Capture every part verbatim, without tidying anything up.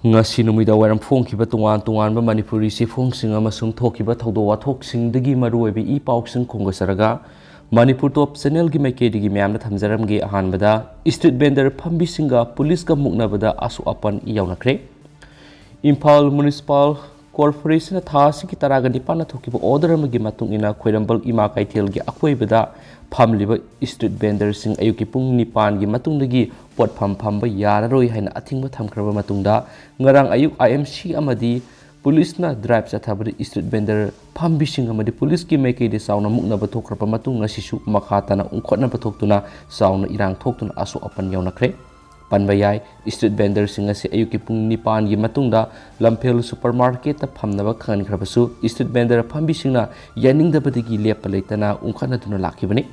ꯉꯁꯤ ꯅꯨꯃꯤꯗꯥꯡ ꯋꯥꯏꯔꯝ ꯐꯣꯡꯈꯤꯕ ꯇꯣꯉꯥꯟ ꯇꯣꯉꯥꯟꯕ ꯃꯅꯤꯄꯨꯔꯤ ꯆꯦꯐꯣꯡꯁꯤꯡ ꯑꯃꯁꯨꯡ ꯊꯣꯛꯈꯤꯕ ꯊꯧꯗꯣꯛ ꯋꯥꯊꯣꯛꯁꯤꯡꯗꯒꯤ ꯃꯔꯨꯑꯣꯏꯕ ꯏ ꯄꯥꯎꯁꯤꯡ ꯈꯣꯝꯒꯠꯆꯔꯒ, ꯃꯅꯤꯄꯨꯔ ꯇꯣꯞ ꯆꯦꯅꯦꯜꯒꯤ ꯃꯥꯏꯀꯩꯗꯒꯤ ꯃꯌꯥꯝꯗ ꯊꯝꯖꯔꯝꯒꯦ꯫ ꯑꯍꯥꯟꯕꯗ, ꯏꯁꯇ꯭ꯔꯤꯠ ꯚꯦꯟꯗꯔ ꯐꯝꯕꯤꯁꯤꯡꯒ ꯄꯨꯂꯤꯁꯀ ꯃꯨꯛꯅꯕꯗ ꯑꯁꯣꯛ ꯑꯄꯟ ꯌꯥꯎꯅꯈ꯭ꯔꯦ꯫ ꯏꯝꯐꯥꯜ ꯃ꯭ꯌꯨꯅꯤꯁꯤꯄꯥꯜ ꯀꯣꯔꯄꯣꯔꯦꯁꯟꯅ ꯊꯥ ꯑꯁꯤꯒꯤ ꯇꯔꯥꯒ ꯅꯤꯄꯥꯟꯗ ꯊꯣꯛꯈꯤꯕ ꯑꯣꯔꯗꯔ ꯑꯃꯒꯤ ꯃꯇꯨꯡ ꯏꯟꯅ, ꯈ꯭ꯋꯥꯏꯔꯝꯕꯟ ꯏꯃꯥ ꯀꯩꯊꯦꯜꯒꯤ ꯑꯀꯣꯏꯕꯗ ꯐꯝꯂꯤꯕ ꯏꯁꯇ꯭ꯔꯤꯠ ꯚꯦꯟꯗꯔꯁꯤꯡ ꯑꯌꯨꯛꯀꯤ ꯄꯨꯡ ꯅꯤꯄꯥꯟꯒꯤ ꯃꯇꯨꯡꯗꯒꯤ ꯄꯣꯠꯐꯝ ꯐꯝꯕ ꯌꯥꯔꯔꯣꯏ ꯍꯥꯏꯅ ꯑꯊꯤꯡꯕ ꯊꯝꯈ꯭ꯔꯕ ꯃꯇꯨꯡꯗ, ꯉꯔꯥꯡ ꯑꯌꯨꯛ ꯑꯥꯏ ꯑꯦꯝ ꯁꯤ ꯑꯃꯗꯤ ꯄꯨꯂꯤꯁꯅ ꯗ꯭ꯔꯥꯏꯚ ꯆꯠꯊꯕꯗ ꯏꯁꯇ꯭ꯔꯤꯠ ꯚꯦꯟꯗꯔ ꯐꯝꯕꯤꯁꯤꯡ ꯑꯃꯗꯤ ꯄꯨꯂꯤꯁꯀꯤ ꯃꯥꯏꯀꯩꯗ ꯆꯥꯎꯅ ꯃꯨꯛꯅꯕ ꯊꯣꯛꯈ꯭ꯔꯕ ꯃꯇꯨꯡ, ꯉꯁꯤꯁꯨ ꯃꯈꯥ ꯇꯥꯅ ꯎꯪꯈꯠꯅꯕ ꯊꯣꯛꯇꯨꯅ ꯆꯥꯎꯅ ꯏꯔꯥꯡ ꯊꯣꯛꯇꯨꯅ ꯑꯁꯣꯛ ꯑꯄꯟ ꯌꯥꯎꯅꯈ꯭ꯔꯦ꯫ ꯄꯟꯕ ꯌꯥꯏ, ꯏꯁꯇ꯭ꯔꯤꯠ ꯚꯦꯟꯗꯔꯁꯤꯡ ꯑꯁꯤ ꯑꯌꯨꯛꯀꯤ ꯄꯨꯡ ꯅꯤꯄꯥꯟꯒꯤ ꯃꯇꯨꯡꯗ ꯂꯝꯐꯦꯜ ꯁꯨꯄꯔ ꯃꯥꯔꯀꯦꯠꯇ ꯐꯝꯅꯕ ꯈꯪꯍꯟꯈ꯭ꯔꯕꯁꯨ, ꯏꯁꯇ꯭ꯔꯤꯠ ꯚꯦꯟꯗꯔ ꯐꯝꯕꯤꯁꯤꯡꯅ ꯌꯥꯅꯤꯡꯗꯕꯗꯒꯤ ꯂꯦꯞꯄ ꯂꯩꯇꯅ ꯎꯪꯈꯠꯅꯗꯨꯅ ꯂꯥꯛꯈꯤꯕꯅꯤ꯫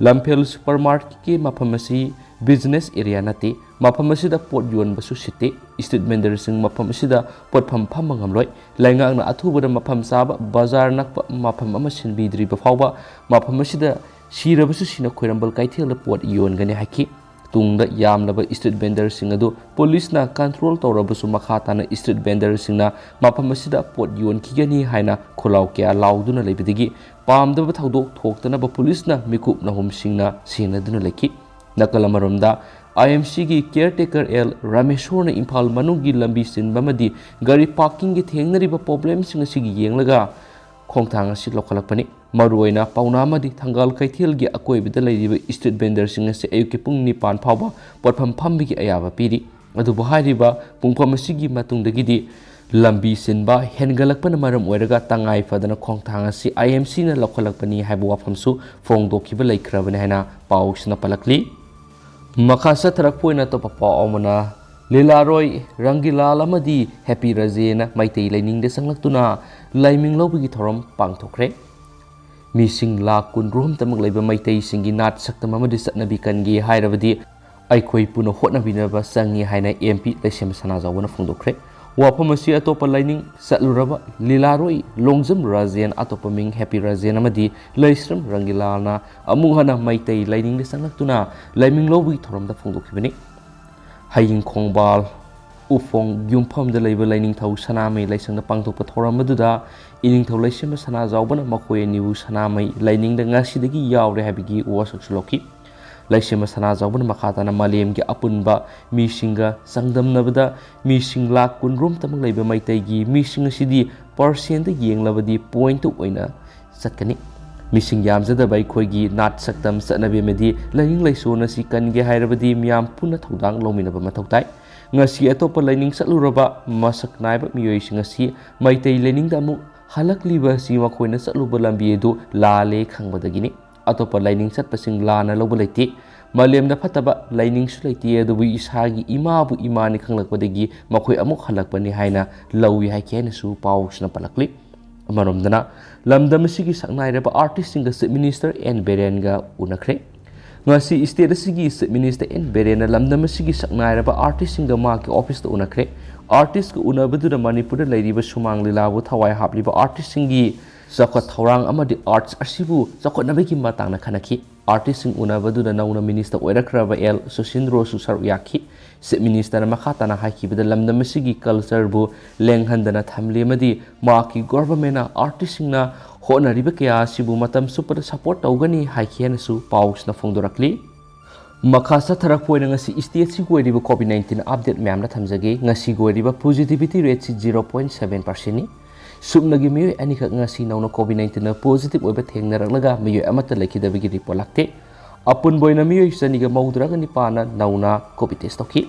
ꯂꯝꯐꯦꯜ ꯁꯨꯄꯔ ꯃꯥꯔꯀꯦꯠꯀꯤ ꯃꯐꯝ ꯑꯁꯤ ꯕꯤꯖꯤꯅꯦꯁ ꯑꯦꯔꯤꯌꯥ ꯅꯠꯇꯦ꯫ ꯃꯐꯝ ꯑꯁꯤꯗ ꯄꯣꯠ ꯌꯣꯟꯕꯁꯨ ꯁꯤꯠꯇꯦ꯫ ꯏꯁꯇ꯭ꯔꯤꯠ ꯚꯦꯟꯗꯔꯁꯤꯡ ꯃꯐꯝ ꯑꯁꯤꯗ ꯄꯣꯠꯐꯝ ꯐꯝꯕ ꯉꯝꯂꯣꯏ꯫ ꯂꯩꯉꯥꯛꯅ ꯑꯊꯨꯕꯗ ꯃꯐꯝ ꯆꯥꯕ ꯕꯖꯥꯔ ꯅꯛꯄ ꯃꯐꯝ ꯑꯃ ꯁꯤꯟꯕꯤꯗ꯭ꯔꯤꯕ ꯐꯥꯎꯕ ꯃꯐꯝ ꯑꯁꯤꯗ ꯁꯤꯔꯕꯁꯨ ꯁꯤꯅ ꯈ꯭ꯋꯥꯏꯔꯝꯕꯟ ꯀꯩꯊꯦꯜꯗ ꯄꯣꯠ ꯌꯣꯟꯒꯅꯤ ꯍꯥꯏꯈꯤ꯫ ꯇꯨꯡꯗ ꯌꯥꯝꯂꯕ ꯏꯁꯇ꯭ꯔꯤꯠ ꯚꯦꯟꯗꯔꯁꯤꯡ ꯑꯗꯨ ꯄꯨꯂꯤꯁꯅ ꯀꯟꯇ꯭ꯔꯣꯜ ꯇꯧꯔꯕꯁꯨ, ꯃꯈꯥ ꯇꯥꯅ ꯏꯁꯇ꯭ꯔꯤꯠ ꯚꯦꯟꯗꯔꯁꯤꯡꯅ ꯃꯐꯝ ꯑꯁꯤꯗ ꯄꯣꯠ ꯌꯣꯟꯈꯤꯒꯅꯤ ꯍꯥꯏꯅ ꯈꯣꯜꯂꯥꯎ ꯀꯌꯥ ꯂꯥꯎꯗꯨꯅ ꯂꯩꯕꯗꯒꯤ ꯄꯥꯝꯗꯕ ꯊꯧꯗꯣꯛ ꯊꯣꯛꯇꯅꯕ ꯄꯨꯂꯤꯁꯅ ꯃꯤꯀꯨꯞ ꯅꯍꯨꯝꯁꯤꯡꯅ ꯁꯦꯟꯅꯗꯨꯅ ꯂꯩꯈꯤ꯫ ꯅꯥꯀꯜ ꯑꯃꯔꯣꯝꯗ, ꯑꯥꯏ ꯑꯦꯝ ꯁꯤꯒꯤ ꯀꯤꯌꯔꯇꯦꯀꯔ ꯑꯦꯜ ꯔꯥꯃꯦꯁꯣꯔꯅ ꯏꯝꯐꯥꯜ ꯃꯅꯨꯡꯒꯤ ꯂꯝꯕꯤ ꯆꯤꯟꯕ ꯑꯃꯗꯤ ꯒꯥꯔꯤ ꯄꯥꯔꯀꯤꯡꯒꯤ ꯊꯦꯡꯅꯔꯤꯕ ꯄ꯭ꯔꯣꯕ꯭ꯂꯦꯝꯁꯤꯡ ꯑꯁꯤꯒꯤ ꯌꯦꯡꯂꯒ ꯈꯣꯡꯊꯥꯡ ꯑꯁꯤ ꯂꯧꯈꯠꯂꯛꯄꯅꯤ꯫ ꯃꯔꯨꯑꯣꯏꯅ ꯄꯥꯎꯅꯥ ꯑꯃꯗꯤ ꯊꯪꯒꯥꯜ ꯀꯩꯊꯦꯜꯒꯤ ꯑꯀꯣꯏꯕꯗ ꯂꯩꯔꯤꯕ ꯏꯁꯇ꯭ꯔꯤꯠ ꯚꯦꯟꯗꯔꯁꯤꯡ ꯑꯁꯤ ꯑꯌꯨꯛꯀꯤ ꯄꯨꯡ ꯅꯤꯄꯥꯟ ꯐꯥꯎꯕ ꯄꯣꯠꯐꯝ ꯐꯝꯕꯒꯤ ꯑꯌꯥꯕ ꯄꯤꯔꯤ꯫ ꯑꯗꯨꯕꯨ ꯍꯥꯏꯔꯤꯕ ꯄꯨꯡꯐꯝ ꯑꯁꯤꯒꯤ ꯃꯇꯨꯡꯗꯒꯤꯗꯤ ꯂꯝꯕꯤ ꯆꯤꯟꯕ ꯍꯦꯟꯒꯠꯂꯛꯄꯅ ꯃꯔꯝ ꯑꯣꯏꯔꯒ ꯇꯉꯥꯏ ꯐꯗꯅ ꯈꯣꯡꯊꯥꯡ ꯑꯁꯤ ꯑꯥꯏ ꯑꯦꯝ ꯁꯤꯅ ꯂꯧꯈꯠꯂꯛꯄꯅꯤ ꯍꯥꯏꯕ ꯋꯥꯐꯝꯁꯨ ꯐꯣꯡꯗꯣꯛꯈꯤꯕ ꯂꯩꯈ꯭ꯔꯕꯅꯤ ꯍꯥꯏꯅ ꯄꯥꯎꯁꯤꯅ ꯄꯜꯂꯛꯂꯤ꯫ ꯃꯈꯥ ꯆꯠꯊꯔꯛꯄ ꯑꯣꯏꯅ ꯑꯇꯣꯞꯄ ꯄꯥꯎ ꯑꯃꯅ, ꯂꯤꯂꯥꯔꯣꯏ ꯔꯪꯒꯤꯂꯥꯜ ꯑꯃꯗꯤ ꯍꯦꯄꯤ ꯔꯥꯖꯦꯟꯅ ꯃꯩꯇꯩ ꯂꯥꯏꯅꯤꯡꯗ ꯆꯪꯂꯛꯇꯨꯅ ꯂꯥꯏꯃꯤꯡ ꯂꯧꯕꯒꯤ ꯊꯧꯔꯝ ꯄꯥꯡꯊꯣꯛꯈ꯭ꯔꯦ꯫ ꯃꯤꯁꯤꯡ ꯂꯥꯈ ꯀꯨꯟꯔꯣꯝꯇꯃꯛ ꯂꯩꯕ ꯃꯩꯇꯩꯁꯤꯡꯒꯤ ꯅꯥꯠ ꯁꯛꯇꯝ ꯑꯃꯗꯤ ꯆꯠꯅꯕꯤ ꯀꯟꯒꯦ ꯍꯥꯏꯔꯕꯗꯤ ꯑꯩꯈꯣꯏ ꯄꯨꯟꯅ ꯍꯣꯠꯅꯃꯤꯟꯅꯕ ꯆꯪꯉꯤ ꯍꯥꯏꯅ ꯑꯦꯝ ꯄꯤ ꯂꯩꯁꯦꯝꯕ ꯁꯅꯥꯖꯥꯎꯕꯅ ꯐꯣꯡꯗꯣꯛꯈ꯭ꯔꯦ꯫ ꯋꯥꯐꯝ ꯑꯁꯤ ꯑꯇꯣꯞꯄ ꯂꯥꯏꯅꯤꯡ ꯆꯠꯂꯨꯔꯕ ꯂꯤꯂꯥꯔꯣꯏ ꯂꯣꯡꯖꯝ ꯔꯥꯖꯦꯟ, ꯑꯇꯣꯞꯄ ꯃꯤꯡ ꯍꯦꯄꯤ ꯔꯥꯖꯦꯟ ꯑꯃꯗꯤ ꯂꯩꯁ꯭ꯔꯝ ꯔꯪꯒꯤꯂꯥꯜꯅ ꯑꯃꯨꯛ ꯍꯟꯅ ꯃꯩꯇꯩ ꯂꯥꯏꯅꯤꯡꯗ ꯆꯪꯂꯛꯇꯨꯅ ꯂꯥꯏꯃꯤꯡ ꯂꯧꯕꯒꯤ ꯊꯧꯔꯝꯗ ꯐꯣꯡꯗꯣꯛꯈꯤꯕꯅꯤ꯫ ꯍꯌꯤꯡ ꯈꯣꯡꯕꯥꯜ ꯎꯐꯣꯡ ꯌꯨꯝꯐꯝꯗ ꯂꯩꯕ ꯂꯥꯏꯅꯤꯡꯊꯧ ꯁꯅꯥꯃꯍꯤ ꯂꯥꯏꯁꯪꯗ ꯄꯥꯡꯊꯣꯛꯄ ꯊꯧꯔꯝ ꯑꯗꯨꯗ ꯏꯅꯤꯡꯊꯧ ꯂꯩꯁꯦꯝꯕ ꯁꯅꯥꯖꯥꯎꯕꯅ ꯃꯈꯣꯏ ꯑꯅꯤꯕꯨ ꯁꯅꯥꯃꯍꯤ ꯂꯥꯏꯅꯤꯡꯗ ꯉꯁꯤꯗꯒꯤ ꯌꯥꯎꯔꯦ ꯍꯥꯏꯕꯒꯤ ꯋꯥꯁꯛꯁꯨ ꯂꯧꯈꯤ꯫ ꯂꯩꯁꯦꯝꯕ ꯁꯅꯥꯖꯥꯎꯕꯅ ꯃꯈꯥ ꯇꯥꯅ ꯃꯥꯂꯦꯝꯒꯤ ꯑꯄꯨꯟꯕ ꯃꯤꯁꯤꯡꯒ ꯆꯥꯡꯗꯝꯅꯕꯗ ꯃꯤꯁꯤꯡ ꯂꯥꯈ ꯀꯨꯟꯔꯣꯝꯇꯃꯛ ꯂꯩꯕ ꯃꯩꯇꯩꯒꯤ ꯃꯤꯁꯤꯡ ꯑꯁꯤꯗꯤ percent ꯗ ꯌꯦꯡꯂꯕꯗꯤ point ꯑꯣꯏꯅ ꯆꯠꯀꯅꯤ꯫ ꯃꯤꯁꯤꯡ ꯌꯥꯝꯖꯗꯕ ꯑꯩꯈꯣꯏꯒꯤ ꯅꯥꯠ ꯁꯛꯇꯝ ꯆꯠꯅꯕꯤ ꯑꯃꯗꯤ ꯂꯥꯏꯅꯤꯡ ꯂꯥꯏꯁꯣꯟ ꯑꯁꯤ ꯀꯟꯒꯦ ꯍꯥꯏꯔꯕꯗꯤ ꯃꯤꯌꯥꯝ ꯄꯨꯟꯅ ꯊꯧꯗꯥꯡ ꯂꯧꯃꯤꯟꯅꯕ ꯃꯊꯧ ꯇꯥꯏ꯫ ꯉꯁꯤ ꯑꯇꯣꯞꯄ ꯂꯥꯏꯅꯤꯡ ꯆꯠꯂꯨꯔꯕ ꯃꯁꯛ ꯅꯥꯏꯕ ꯃꯤꯑꯣꯏꯁꯤꯡ ꯑꯁꯤ ꯃꯩꯇꯩ ꯂꯥꯏꯅꯤꯡꯗ ꯑꯃꯨꯛ ꯍꯜꯂꯛꯂꯤꯕ ꯑꯁꯤ ꯃꯈꯣꯏꯅ ꯆꯠꯂꯨꯕ ꯂꯝꯕꯤ ꯑꯗꯨ ꯂꯥꯜꯂꯦ ꯈꯪꯕꯗꯒꯤꯅꯤ꯫ ꯑꯇꯣꯞꯄ ꯂꯥꯏꯅꯤꯡ ꯆꯠꯄꯁꯤꯡ ꯂꯥꯟꯅ ꯂꯧꯕ ꯂꯩꯇꯦ꯫ ꯃꯥꯂꯦꯝꯗ ꯐꯠꯇꯕ ꯂꯥꯏꯅꯤꯡꯁꯨ ꯂꯩꯇꯦ, ꯑꯗꯨꯕꯨ ꯏꯁꯥꯒꯤ ꯏꯃꯥꯕꯨ ꯏꯃꯥꯅꯤ ꯈꯪꯂꯛꯄꯗꯒꯤ ꯃꯈꯣꯏ ꯑꯃꯨꯛ ꯍꯜꯂꯛꯄꯅꯤ ꯍꯥꯏꯅ ꯂꯧꯏ ꯍꯥꯏꯈꯤ ꯍꯥꯏꯅꯁꯨ ꯄꯥꯎꯁꯤꯅ ꯄꯜꯂꯛꯂꯤ꯫ ꯑꯃꯔꯣꯝꯗꯅ ꯂꯝꯗꯝ ꯑꯁꯤꯒꯤ ꯁꯛꯅꯥꯏꯔꯕ artist ꯁꯤꯡꯒ Chief Minister ꯑꯦꯟ ꯕꯤꯔꯦꯟꯒ ꯎꯅꯈ꯭ꯔꯦ꯫ ꯉꯁꯤ state ꯑꯁꯤꯒꯤ Chief Minister ꯑꯦꯟ ꯕꯤꯔꯦꯟꯅ ꯂꯝꯗꯝ ꯑꯁꯤꯒꯤ ꯁꯛꯅꯥꯏꯔꯕ artist ꯁꯤꯡꯒ ꯃꯍꯥꯛꯀꯤ office ꯇ ꯎꯅꯈ꯭ꯔꯦ꯫ Artist ꯀ ꯎꯅꯕꯗꯨꯗ ꯃꯅꯤꯄꯨꯔꯗ ꯂꯩꯔꯤꯕ ꯁꯨꯃꯥꯡ ꯂꯤꯂꯥꯕꯨ ꯊꯋꯥꯏ ꯍꯥꯞꯂꯤꯕ artist ꯁꯤꯡꯒꯤ ꯆꯥꯎꯈꯠ ꯊꯧꯔꯥꯡ ꯑꯃꯗꯤ arts ꯑꯁꯤꯕꯨ ꯆꯥꯎꯈꯠꯅꯕꯒꯤ ꯃꯇꯥꯡꯗ ꯈꯟꯅꯈꯤ꯫ Artist ꯁꯤꯡ ꯎꯅꯕꯗꯨꯗ ꯅꯧꯅ minister ꯑꯣꯏꯔꯛꯈ꯭ꯔꯕ ꯑꯦꯜ ꯁꯨꯁꯤꯟꯗ꯭ꯔꯣꯁꯨ ꯁꯔꯨꯛ ꯌꯥꯈꯤ꯫ Chief Minister ꯅ ꯃꯈꯥ ꯇꯥꯅ ꯍꯥꯏꯈꯤꯕꯗ ꯂꯝꯗꯝ ꯑꯁꯤꯒꯤ culture ꯕꯨ ꯂꯦꯡꯍꯟꯗꯅ ꯊꯝꯂꯤ ꯑꯃꯗꯤ ꯃꯍꯥꯛꯀꯤ government ꯅ artist ꯁꯤꯡꯅ ꯍꯣꯠꯅꯔꯤꯕ ꯀꯌꯥ ꯑꯁꯤꯕꯨ ꯃꯇꯝ ꯆꯨꯞꯄꯗ support ꯇꯧꯒꯅꯤ ꯍꯥꯏꯈꯤ ꯍꯥꯏꯅꯁꯨ ꯄꯥꯎꯁꯤꯅ ꯐꯣꯡꯗꯣꯔꯛꯂꯤ꯫ ꯃꯈꯥ ꯆꯠꯊꯔꯛꯄ ꯑꯣꯏꯅ ꯉꯁꯤ state ꯑꯁꯤꯒꯤ ꯑꯣꯏꯔꯤꯕ COVID nineteen update ꯃꯌꯥꯝꯅ ꯊꯝꯖꯒꯦ꯫ ꯉꯁꯤꯒꯤ ꯑꯣꯏꯔꯤꯕ positivity rate ꯁꯤ zero point seven percent ꯅꯤ꯫ ꯁꯨꯞꯅꯒꯤ ꯃꯤꯑꯣꯏ ꯑꯅꯤꯈꯛ ꯉꯁꯤ ꯅꯧꯅ COVID nineteen ꯅ positive ꯑꯣꯏꯕ ꯊꯦꯡꯅꯔꯛꯂꯒ ꯃꯤꯑꯣꯏ ꯑꯃꯠꯇ ꯂꯩꯈꯤꯗꯕꯒꯤ report ꯂꯥꯛꯇꯦ꯫ ꯑꯄꯨꯟꯕ ꯑꯣꯏꯅ ꯃꯤꯑꯣꯏ ꯆꯅꯤꯒ ꯃꯧꯗ꯭ꯔꯥꯒ ꯅꯤꯄꯥꯟꯅ ꯅꯧꯅ COVID test ꯇꯧꯈꯤ꯫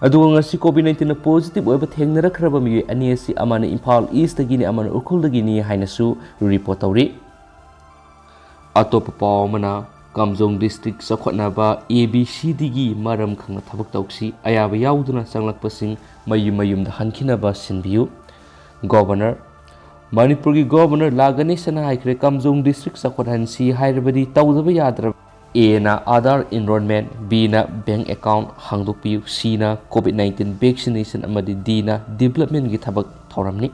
ꯑꯗꯨꯒ ꯉꯁꯤ COVID nineteen ꯅ positive ꯑꯣꯏꯕ ꯊꯦꯡꯅꯔꯛꯈ꯭ꯔꯕ ꯃꯤꯑꯣꯏ ꯑꯅꯤ ꯑꯁꯤ ꯑꯃꯅ ꯏꯝꯐꯥꯜ East ꯇꯒꯤꯅꯤ, ꯑꯃꯅ ꯎꯈ꯭ꯔꯨꯜꯗꯒꯤꯅꯤ ꯍꯥꯏꯅꯁꯨ report ꯇꯧꯔꯤ꯫ ꯑꯇꯣꯞꯄ ꯄꯥꯎ ꯑꯃꯅ, ꯀꯥꯝꯖꯣꯡ district ꯆꯥꯎꯈꯠꯅꯕ A B C D ꯒꯤ ꯃꯔꯝ ꯈꯪꯅ ꯊꯕꯛ ꯇꯧꯁꯤ, ꯑꯌꯥꯕ ꯌꯥꯎꯗꯨꯅ ꯆꯪꯂꯛꯄꯁꯤꯡ ꯃꯌꯨꯝ ꯃꯌꯨꯝꯗ ꯍꯟꯈꯤꯅꯕ ꯁꯤꯟꯕꯤꯌꯨ꯫ Governor, ꯃꯅꯤꯄꯨꯔꯒꯤ Governor ꯂꯥ ꯒꯅꯦꯁꯟꯅ ꯍꯥꯏꯈ꯭ꯔꯦ, ꯀꯥꯝꯖꯣꯡ district ꯆꯥꯎꯈꯠꯍꯟꯁꯤ ꯍꯥꯏꯔꯕꯗꯤ ꯇꯧꯗꯕ ꯌꯥꯗ꯭ꯔꯕ꯫ A ꯅ Aadhaar enrollment, B ꯅ bank account ꯍꯥꯡꯗꯣꯛꯄꯤꯌꯨ, C ꯅ COVID nineteen vaccination ꯑꯃꯗꯤ D ꯅ development ꯀꯤ ꯊꯕꯛ ꯊꯧꯔꯝꯅꯤ꯫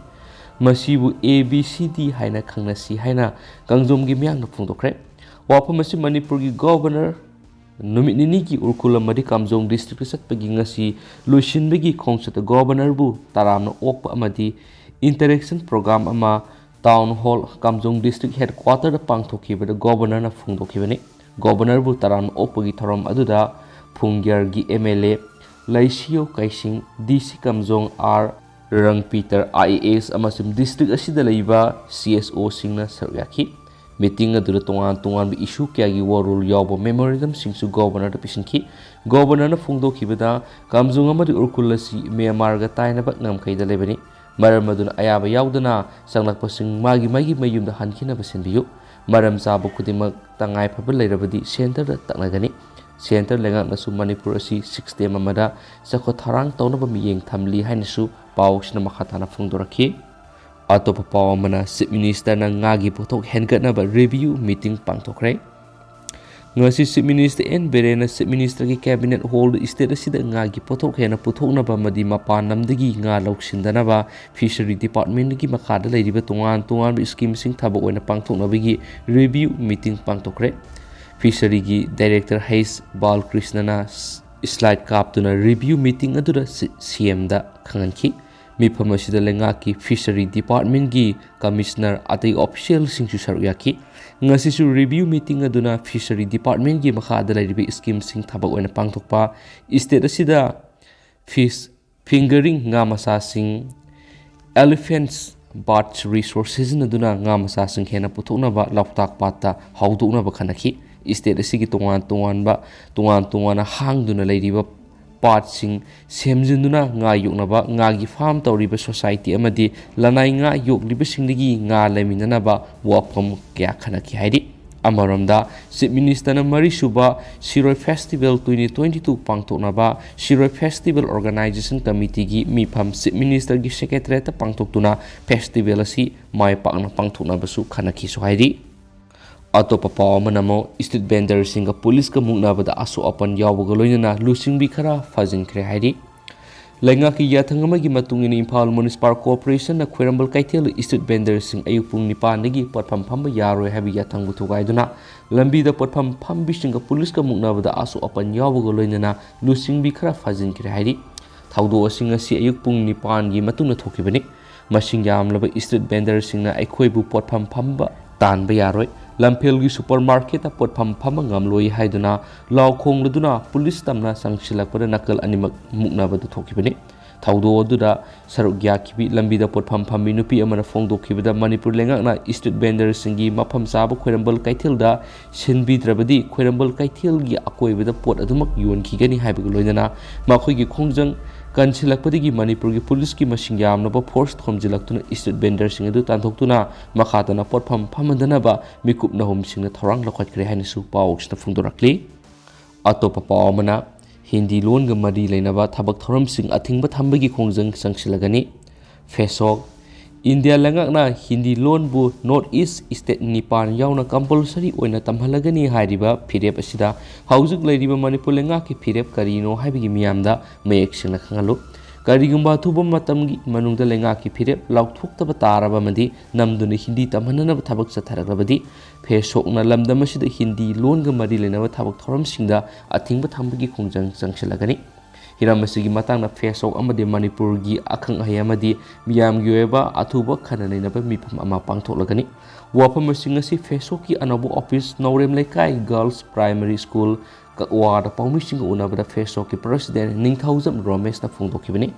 ꯃꯁꯤꯕꯨ A B C D ꯍꯥꯏꯅ ꯈꯪꯅꯁꯤ ꯍꯥꯏꯅ ꯀꯥꯝꯖꯣꯡꯒꯤ ꯃꯤꯌꯥꯝꯅ ꯐꯣꯡꯗꯣꯛꯈ꯭ꯔꯦ꯫ ꯋꯥꯐꯝ ꯑꯁꯤ ꯃꯅꯤꯄꯨꯔꯒꯤ Governor ꯅꯨꯃꯤꯠ ꯅꯤꯅꯤꯒꯤ ꯎꯔꯈꯨꯜ ꯑꯃꯗꯤ ꯀꯥꯝꯖꯣꯡ ꯗꯤꯁꯇ꯭ꯔꯤꯛꯇ ꯆꯠꯄꯒꯤ ꯉꯁꯤ ꯂꯣꯏꯁꯤꯟꯕꯒꯤ ꯈꯣꯡꯆꯠꯇ ꯒꯣꯕꯔꯅꯔꯕꯨ ꯇꯔꯥꯝꯅ ꯑꯣꯛꯄ ꯑꯃꯗꯤ interaction program ꯑꯃ ꯇꯥꯎꯟ ꯍꯣꯜ ꯀꯥꯝꯖꯣꯡ ꯗꯤꯁꯇ꯭ꯔꯤꯛ ꯍꯦꯗꯀ꯭ꯋꯥꯇꯔꯗ ꯄꯥꯡꯊꯣꯛꯈꯤꯕꯗ ꯒꯣꯕꯔꯅꯔꯅ ꯐꯣꯡꯗꯣꯛꯈꯤꯕꯅꯤ꯫ ꯒꯣꯕꯔꯅꯔꯕꯨ ꯇꯔꯥꯝꯅ ꯑꯣꯛꯄꯒꯤ ꯊꯧꯔꯝ ꯑꯗꯨꯗ ꯐꯨꯡꯒ꯭ꯌꯔꯒꯤ ꯑꯦꯝ ꯑꯦꯜ ꯑꯦ ꯂꯩꯁꯤꯌꯣ ꯀꯩꯁꯤꯡ, ꯗꯤ ꯁꯤ ꯀꯥꯝꯖꯣꯡ ꯑꯥꯔ ꯔꯪꯄꯤꯇꯔ ꯑꯥꯏ ꯑꯦ ꯑꯦꯁ ꯑꯃꯁꯨꯡ ꯗꯤꯁꯇ꯭ꯔꯤꯛ ꯑꯁꯤꯗ ꯂꯩꯕ ꯁꯤ ꯑꯦꯁ ꯑꯣꯁꯤꯡꯅ ꯁꯔꯨꯛ ꯌꯥꯈꯤ꯫ ꯃꯤꯇꯤꯡ ꯑꯗꯨꯗ ꯇꯣꯉꯥꯟ ꯇꯣꯉꯥꯟꯕ ꯏꯁꯨ ꯀꯌꯥꯒꯤ ꯋꯥꯔꯣꯜ ꯌꯥꯎꯕ ꯃꯦꯃꯣꯔꯦꯟꯗꯝꯁꯤꯡꯁꯨ ꯒꯣꯕꯔꯅꯔꯗ ꯄꯤꯁꯤꯟꯈꯤ꯫ ꯒꯣꯕꯔꯅꯔꯅ ꯐꯣꯡꯗꯣꯛꯈꯤꯕꯗ, ꯀꯥꯝꯖꯣꯡ ꯑꯃꯗꯤ ꯎꯔꯈꯨꯜ ꯑꯁꯤ ꯃ꯭ꯌꯥꯟꯃꯥꯔꯒ ꯇꯥꯏꯅꯕ ꯉꯝꯈꯩꯗ ꯂꯩꯕꯅꯤ꯫ ꯃꯔꯝ ꯑꯗꯨꯅ ꯑꯌꯥꯕ ꯌꯥꯎꯗꯅ ꯆꯪꯂꯛꯄꯁꯤꯡ ꯃꯥꯒꯤ ꯃꯥꯒꯤ ꯃꯌꯨꯝꯗ ꯍꯟꯈꯤꯅꯕ ꯁꯤꯟꯕꯤꯌꯨ꯫ ꯃꯔꯝ ꯆꯥꯕ ꯈꯨꯗꯤꯡꯃꯛ ꯇꯉꯥꯏ ꯐꯕ ꯂꯩꯔꯕꯗꯤ ꯁꯦꯟꯇꯔꯗ ꯇꯛꯅꯒꯅꯤ꯫ ꯁꯦꯟꯇꯔ ꯂꯩꯉꯥꯛꯅꯁꯨ ꯃꯅꯤꯄꯨꯔ ꯑꯁꯤ ꯁꯤꯛꯁ ꯇꯦꯝ ꯑꯃꯗ ꯆꯥꯎꯈꯠ ꯊꯧꯔꯥꯡ ꯇꯧꯅꯕ ꯃꯤꯠꯌꯦꯡ ꯊꯝꯂꯤ ꯍꯥꯏꯅꯁꯨ ꯄꯥꯎꯁꯤꯅ ꯃꯈꯥ ꯇꯥꯅ ꯐꯣꯡꯗꯣꯔꯛꯈꯤ꯫ ꯑꯇꯣꯞꯄ ꯄꯥꯎ ꯑꯃꯅ, ꯆꯤꯐ ꯃꯤꯅꯤꯁꯇꯔꯅ ꯉꯥꯒꯤ ꯄꯣꯠꯊꯣꯛ ꯍꯦꯟꯒꯠꯅꯕ ꯔꯤꯚꯤꯌꯨ ꯃꯤꯇꯤꯡ ꯄꯥꯡꯊꯣꯛꯈ꯭ꯔꯦ꯫ ꯉꯁꯤ ꯆꯤꯐ ꯃꯤꯅꯤꯁꯇꯔ ꯑꯦꯟ ꯕꯤꯔꯦꯟꯅ ꯆꯤꯐ ꯃꯤꯅꯤꯁꯇꯔꯒꯤ ꯀꯦꯕꯤꯅꯦꯠ ꯍꯣꯜꯗ ꯁ꯭ꯇꯦꯠ ꯑꯁꯤꯗ ꯉꯥꯒꯤ ꯄꯣꯠꯊꯣꯛ ꯍꯦꯟꯅ ꯄꯨꯊꯣꯛꯅꯕ ꯑꯃꯗꯤ ꯃꯄꯥꯟ ꯂꯝꯗꯒꯤ ꯉꯥ ꯂꯧꯁꯤꯟꯗꯅꯕ ꯐꯤꯁꯔꯤ ꯗꯤꯄꯥꯔꯠꯃꯦꯟꯒꯤ ꯃꯈꯥꯗ ꯂꯩꯔꯤꯕ ꯇꯣꯉꯥꯟ ꯇꯣꯉꯥꯟꯕ ꯁ꯭ꯀꯤꯝꯁꯤꯡ ꯊꯕꯛ ꯑꯣꯏꯅ ꯄꯥꯡꯊꯣꯛꯅꯕꯒꯤ ꯔꯤꯚꯤꯌꯨ ꯃꯤꯇꯤꯡ ꯄꯥꯡꯊꯣꯛꯈ꯭ꯔꯦ꯫ ꯐꯤꯁꯔꯤꯒꯤ ꯗꯥꯏꯔꯦꯛꯇꯔ ꯍꯩꯁ ꯕꯥꯂꯀ꯭ꯔꯤꯁꯅꯅ ꯁ꯭ꯂꯥꯏꯗ ꯀꯥꯞꯇꯨꯅ ꯔꯤꯚꯤꯌꯨ ꯃꯤꯇꯤꯡ ꯑꯗꯨꯗ ꯁꯤ ꯑꯦꯝꯗ ꯈꯪꯍꯟꯈꯤ꯫ ꯃꯤꯐꯝ ꯑꯁꯤꯗ ꯂꯩꯉꯥꯛꯀꯤ ꯐꯤꯁꯔꯤ ꯗꯤꯄꯥꯔꯠꯃꯦꯟꯒꯤ ꯀꯃꯤꯁꯅꯔ ꯑꯇꯩ ꯑꯣꯐꯤꯁꯤꯌꯦꯜꯁꯤꯡꯁꯨ ꯁꯔꯨꯛ ꯌꯥꯈꯤ꯫ ꯉꯁꯤꯁꯨ ꯔꯤꯚꯤꯌꯨ ꯃꯤꯇꯤꯡ ꯑꯗꯨꯅ ꯐꯤꯁꯔꯤ ꯗꯤꯄꯥꯔꯠꯃꯦꯟꯒꯤ ꯃꯈꯥꯗ ꯂꯩꯔꯤꯕ ꯁ꯭ꯀꯤꯝꯁꯤꯡ ꯊꯕꯛ ꯑꯣꯏꯅ ꯄꯥꯡꯊꯣꯛꯄ, ꯁ꯭ꯇꯦꯠ ꯑꯁꯤꯗ ꯐꯤꯁ ꯐꯤꯡꯒꯔꯤꯡ ꯉꯥ ꯃꯆꯥꯁꯤꯡ, elephants birds resource ꯁꯤꯖꯤꯟꯅꯗꯨꯅ ꯉꯥ ꯃꯆꯥꯁꯤꯡ ꯍꯦꯟꯅ ꯄꯨꯊꯣꯛꯅꯕ ꯂꯣꯛꯇꯥꯛ ꯄꯥꯠꯇ ꯍꯧꯗꯣꯛꯅꯕ ꯈꯟꯅꯈꯤ꯫ ꯁ꯭ꯇꯦꯠ ꯑꯁꯤꯒꯤ ꯇꯣꯉꯥꯟ ꯇꯣꯉꯥꯟꯕ, ꯇꯣꯉꯥꯟ ꯇꯣꯉꯥꯟꯅ ꯍꯥꯡꯗꯨꯅ ꯂꯩꯔꯤꯕ ꯄꯥꯠꯁꯤꯡ ꯁꯦꯝꯖꯤꯟꯗꯨꯅ ꯉꯥ ꯌꯣꯛꯅꯕ, ꯉꯥꯒꯤ ꯐꯥꯔꯝ ꯇꯧꯔꯤꯕ ꯁꯣꯁꯥꯏꯇꯤ ꯑꯃꯗꯤ ꯂꯅꯥꯏ ꯉꯥ ꯌꯣꯛꯂꯤꯕꯁꯤꯡꯗꯒꯤ ꯉꯥ ꯂꯩꯃꯤꯟꯅꯅꯕ ꯋꯥꯐꯝ ꯀꯌꯥ ꯈꯟꯅꯈꯤ ꯍꯥꯏꯔꯤ꯫ ꯑꯃꯔꯣꯝꯗ, ꯆꯤꯐ ꯃꯤꯅꯤꯁꯇꯔꯅ ꯃꯔꯤꯁꯨꯕ ꯁꯤꯔꯣꯏ ꯐꯦꯁꯇꯤꯚꯦꯜ ꯇ꯭ꯋꯦꯟꯇꯤ ꯇ꯭ꯋꯦꯟꯇꯤ ꯇꯨ ꯄꯥꯡꯊꯣꯛꯅꯕ ꯁꯤꯔꯣꯏ ꯐꯦꯁꯇꯤꯚꯦꯜ ꯑꯣꯔꯒꯅꯥꯏꯖꯦꯁꯟ ꯀꯃꯤꯇꯤꯒꯤ ꯃꯤꯐꯝ ꯆꯤꯐ ꯃꯤꯅꯤꯁꯇꯔꯒꯤ ꯁꯦꯀ꯭ꯔꯦꯇꯔꯤꯌꯦꯠꯇ ꯄꯥꯡꯊꯣꯛꯇꯨꯅ ꯐꯦꯁꯇꯤꯚꯦꯜ ꯑꯁꯤ ꯃꯥꯏ ꯄꯥꯛꯅ ꯄꯥꯡꯊꯣꯛꯅꯕꯁꯨ ꯈꯟꯅꯈꯤꯁꯨ ꯍꯥꯏꯔꯤ꯫ ꯑꯇꯣꯞꯄ ꯄꯥꯎ ꯑꯃꯅ ꯑꯃꯨꯛ ꯁ꯭ꯇ꯭ꯔꯤꯠ ꯚꯦꯟꯗꯔꯁꯤꯡꯒ ꯄꯨꯂꯤꯁꯀ ꯃꯨꯛꯅꯕꯗ ꯑꯁꯣꯛ ꯑꯄꯟ ꯌꯥꯎꯕꯒ ꯂꯣꯏꯅꯅ ꯂꯨꯆꯤꯡꯕꯤ ꯈꯔ ꯐꯥꯖꯤꯟꯈ꯭ꯔꯦ ꯍꯥꯏꯔꯤ꯫ ꯂꯩꯉꯥꯛꯀꯤ ꯌꯥꯊꯪ ꯑꯃꯒꯤ ꯃꯇꯨꯡ ꯏꯟꯅ ꯏꯝꯐꯥꯜ ꯃ꯭ꯌꯨꯅꯤꯁꯤꯄꯥꯜ ꯀꯣꯔꯄꯣꯔꯦꯁꯟꯅ ꯈ꯭ꯋꯥꯏꯔꯝꯕꯟ ꯀꯩꯊꯦꯜ ꯏꯁꯇ꯭ꯔꯤꯠ ꯚꯦꯟꯗꯔꯁꯤꯡ ꯑꯌꯨꯛ ꯄꯨꯡ ꯅꯤꯄꯥꯟꯗꯒꯤ ꯄꯣꯠꯐꯝ ꯐꯝꯕ ꯌꯥꯔꯣꯏ ꯍꯥꯏꯕꯒꯤ ꯌꯥꯊꯪꯕꯨ ꯊꯨꯒꯥꯏꯗꯨꯅ ꯂꯝꯕꯤꯗ ꯄꯣꯠꯐꯝ ꯐꯝꯕꯤꯁꯤꯡꯒ ꯄꯨꯂꯤꯁꯀ ꯃꯨꯛꯅꯕꯗ ꯑꯁꯣꯛ ꯑꯄꯟ ꯌꯥꯎꯕꯒ ꯂꯣꯏꯅꯅ ꯂꯨꯆꯤꯡꯕꯤ ꯈꯔ ꯐꯥꯖꯤꯟꯈ꯭ꯔꯦ ꯍꯥꯏꯔꯤ꯫ ꯊꯧꯗꯣꯛ ꯑꯁꯤ ꯉꯁꯤ ꯑꯌꯨꯛ ꯄꯨꯡ ꯅꯤꯄꯥꯟꯒꯤ ꯃꯇꯨꯡꯗ ꯊꯣꯛꯈꯤꯕꯅꯤ꯫ ꯃꯁꯤꯡ ꯌꯥꯝꯂꯕ ꯏꯁꯇ꯭ꯔꯤꯠ ꯚꯦꯟꯗꯔꯁꯤꯡꯅ ꯑꯩꯈꯣꯏꯕꯨ ꯄꯣꯠꯐꯝ ꯐꯝꯕ ꯇꯥꯟꯕ ꯌꯥꯔꯣꯏ, ꯂꯝꯐꯦꯜꯒꯤ ꯁꯨꯄꯔ ꯃꯥꯔꯀꯦꯠꯇ ꯄꯣꯠꯐꯝ ꯐꯝꯕ ꯉꯝꯂꯣꯏ ꯍꯥꯏꯗꯨꯅ ꯂꯥꯎ ꯈꯣꯡꯂꯗꯨꯅ ꯄꯨꯂꯤꯁ ꯇꯝꯅ ꯆꯪꯁꯤꯜꯂꯛꯄꯗ ꯅꯥꯀꯜ ꯑꯅꯤꯃꯛ ꯃꯨꯛꯅꯕꯗ ꯊꯣꯛꯈꯤꯕꯅꯤ꯫ ꯊꯧꯗꯣꯛ ꯑꯗꯨꯗ ꯁꯔꯨꯛ ꯌꯥꯈꯤꯕꯤ ꯂꯝꯕꯤꯗ ꯄꯣꯠꯐꯝ ꯐꯝꯕꯤ ꯅꯨꯄꯤ ꯑꯃꯅ ꯐꯣꯡꯗꯣꯛꯈꯤꯕꯗ ꯃꯅꯤꯄꯨꯔ ꯂꯩꯉꯥꯛꯅ ꯏꯁꯇ꯭ꯔꯤꯠ ꯚꯦꯟꯗꯔꯁꯤꯡꯒꯤ ꯃꯐꯝ ꯆꯥꯕ ꯈ꯭ꯋꯥꯏꯔꯝꯕꯟ ꯀꯩꯊꯦꯜꯗ ꯁꯤꯟꯕꯤꯗ꯭ꯔꯕꯗꯤ ꯈ꯭ꯋꯥꯏꯔꯝꯕꯟ ꯀꯩꯊꯦꯜꯒꯤ ꯑꯀꯣꯏꯕꯗ ꯄꯣꯠ ꯑꯗꯨꯃꯛ ꯌꯣꯟꯈꯤꯒꯅꯤ ꯍꯥꯏꯕꯒ ꯂꯣꯏꯅꯅ ꯃꯈꯣꯏꯒꯤ ꯈꯣꯡꯖꯪ ꯀꯟꯁꯤꯜꯂꯛꯄꯗꯒꯤ ꯃꯅꯤꯄꯨꯔꯒꯤ ꯄꯨꯂꯤꯁꯀꯤ ꯃꯁꯤꯡ ꯌꯥꯝꯂꯕ ꯐꯣꯔꯁ ꯈꯣꯝꯖꯤꯜꯂꯛꯇꯨꯅ ꯏꯁꯇ꯭ꯔꯤꯠ ꯚꯦꯟꯗꯔꯁꯤꯡ ꯑꯗꯨ ꯇꯥꯟꯊꯣꯛꯇꯨꯅ ꯃꯈꯥ ꯇꯥꯅ ꯄꯣꯠꯐꯝ ꯐꯝꯍꯟꯗꯅꯕ ꯃꯤꯀꯨꯞ ꯅꯍꯨꯝꯁꯤꯡꯅ ꯊꯧꯔꯥꯡ ꯂꯧꯈꯠꯈ꯭ꯔꯦ ꯍꯥꯏꯅꯁꯨ ꯄꯥꯎꯁꯤꯅ ꯐꯣꯡꯗꯣꯔꯛꯂꯤ꯫ ꯑꯇꯣꯞꯄ ꯄꯥꯎ ꯑꯃꯅ, ꯍꯤꯟꯗꯤ ꯂꯣꯟꯒ ꯃꯔꯤ ꯂꯩꯅꯕ ꯊꯕꯛ ꯊꯧꯔꯝꯁꯤꯡ ꯑꯊꯤꯡꯕ ꯊꯝꯕꯒꯤ ꯈꯣꯡꯖꯪ ꯆꯪꯁꯤꯜꯂꯒꯅꯤ꯫ ꯐꯦꯁꯣꯛ, ꯏꯟꯗꯤꯌꯥ ꯂꯩꯉꯥꯛꯅ ꯍꯤꯟꯗꯤ ꯂꯣꯟꯕꯨ ꯅꯣꯔꯠ ꯏꯁ ꯁ꯭ꯇꯦꯠ ꯅꯤꯄꯥꯟ ꯌꯥꯎꯅ ꯀꯝꯄꯜꯁꯔꯤ ꯑꯣꯏꯅ ꯇꯝꯍꯜꯂꯒꯅꯤ ꯍꯥꯏꯔꯤꯕ ꯐꯤꯔꯦꯞ ꯑꯁꯤꯗ ꯍꯧꯖꯤꯛ ꯂꯩꯔꯤꯕ ꯃꯅꯤꯄꯨꯔ ꯂꯩꯉꯥꯛꯀꯤ ꯐꯤꯔꯦꯞ ꯀꯔꯤꯅꯣ ꯍꯥꯏꯕꯒꯤ ꯃꯤꯌꯥꯝꯗ ꯃꯌꯦꯛ ꯁꯦꯡꯅ ꯈꯪꯍꯜꯂꯨ꯫ ꯀꯔꯤꯒꯨꯝꯕ ꯑꯊꯨꯕ ꯃꯇꯝꯒꯤ ꯃꯅꯨꯡꯗ ꯂꯩꯉꯥꯛꯀꯤ ꯐꯤꯔꯦꯞ ꯂꯥꯎꯊꯣꯛꯇꯕ ꯇꯥꯔꯕ ꯑꯃꯗꯤ ꯅꯝꯗꯨꯅ ꯍꯤꯟꯗꯤ ꯇꯝꯍꯟꯅꯅꯕ ꯊꯕꯛ ꯆꯠꯊꯔꯛꯂꯕꯗꯤ ꯐꯦꯁꯣꯛꯅ ꯂꯝꯗꯝ ꯑꯁꯤꯗ ꯍꯤꯟꯗꯤ ꯂꯣꯟꯒ ꯃꯔꯤ ꯂꯩꯅꯕ ꯊꯕꯛ ꯊꯧꯔꯝꯁꯤꯡꯗ ꯑꯊꯤꯡꯕ ꯊꯝꯕꯒꯤ ꯈꯣꯡꯖꯪ ꯆꯪꯁꯤꯜꯂꯒꯅꯤ꯫ ꯍꯤꯔꯝ ꯑꯁꯤꯒꯤ ꯃꯇꯥꯡꯗ ꯐꯦꯁꯣꯛ ꯑꯃꯗꯤ ꯃꯅꯤꯄꯨꯔꯒꯤ ꯑꯈꯪ ꯑꯍꯩ ꯑꯃꯗꯤ ꯃꯤꯌꯥꯝꯒꯤ ꯑꯣꯏꯕ ꯑꯊꯨꯕ ꯈꯟꯅ ꯅꯩꯅꯕ ꯃꯤꯐꯝ ꯑꯃ ꯄꯥꯡꯊꯣꯛꯂꯒꯅꯤ꯫ ꯋꯥꯐꯝ ꯑꯁꯤ ꯉꯁꯤ ꯐꯦꯁꯣꯛꯀꯤ ꯑꯅꯧꯕ ꯑꯣꯐꯤꯁ ꯅꯥꯎꯔꯦꯝ ꯂꯩꯀꯥꯏ ꯒꯔꯜꯁ ꯄ꯭ꯔꯥꯏꯃꯔꯤ ꯁ꯭ꯀꯨꯜ ꯀꯛꯋꯥꯗ ꯄꯥꯎꯃꯤꯁꯤꯡꯒ ꯎꯅꯕꯗ ꯐꯦꯁꯣꯛꯀꯤ ꯄ꯭ꯔꯁꯤꯗꯦꯟ ꯅꯤꯡꯊꯧꯖꯝ ꯔꯣꯃꯦꯁꯅ ꯐꯣꯡꯗꯣꯛꯈꯤꯕꯅꯤ꯫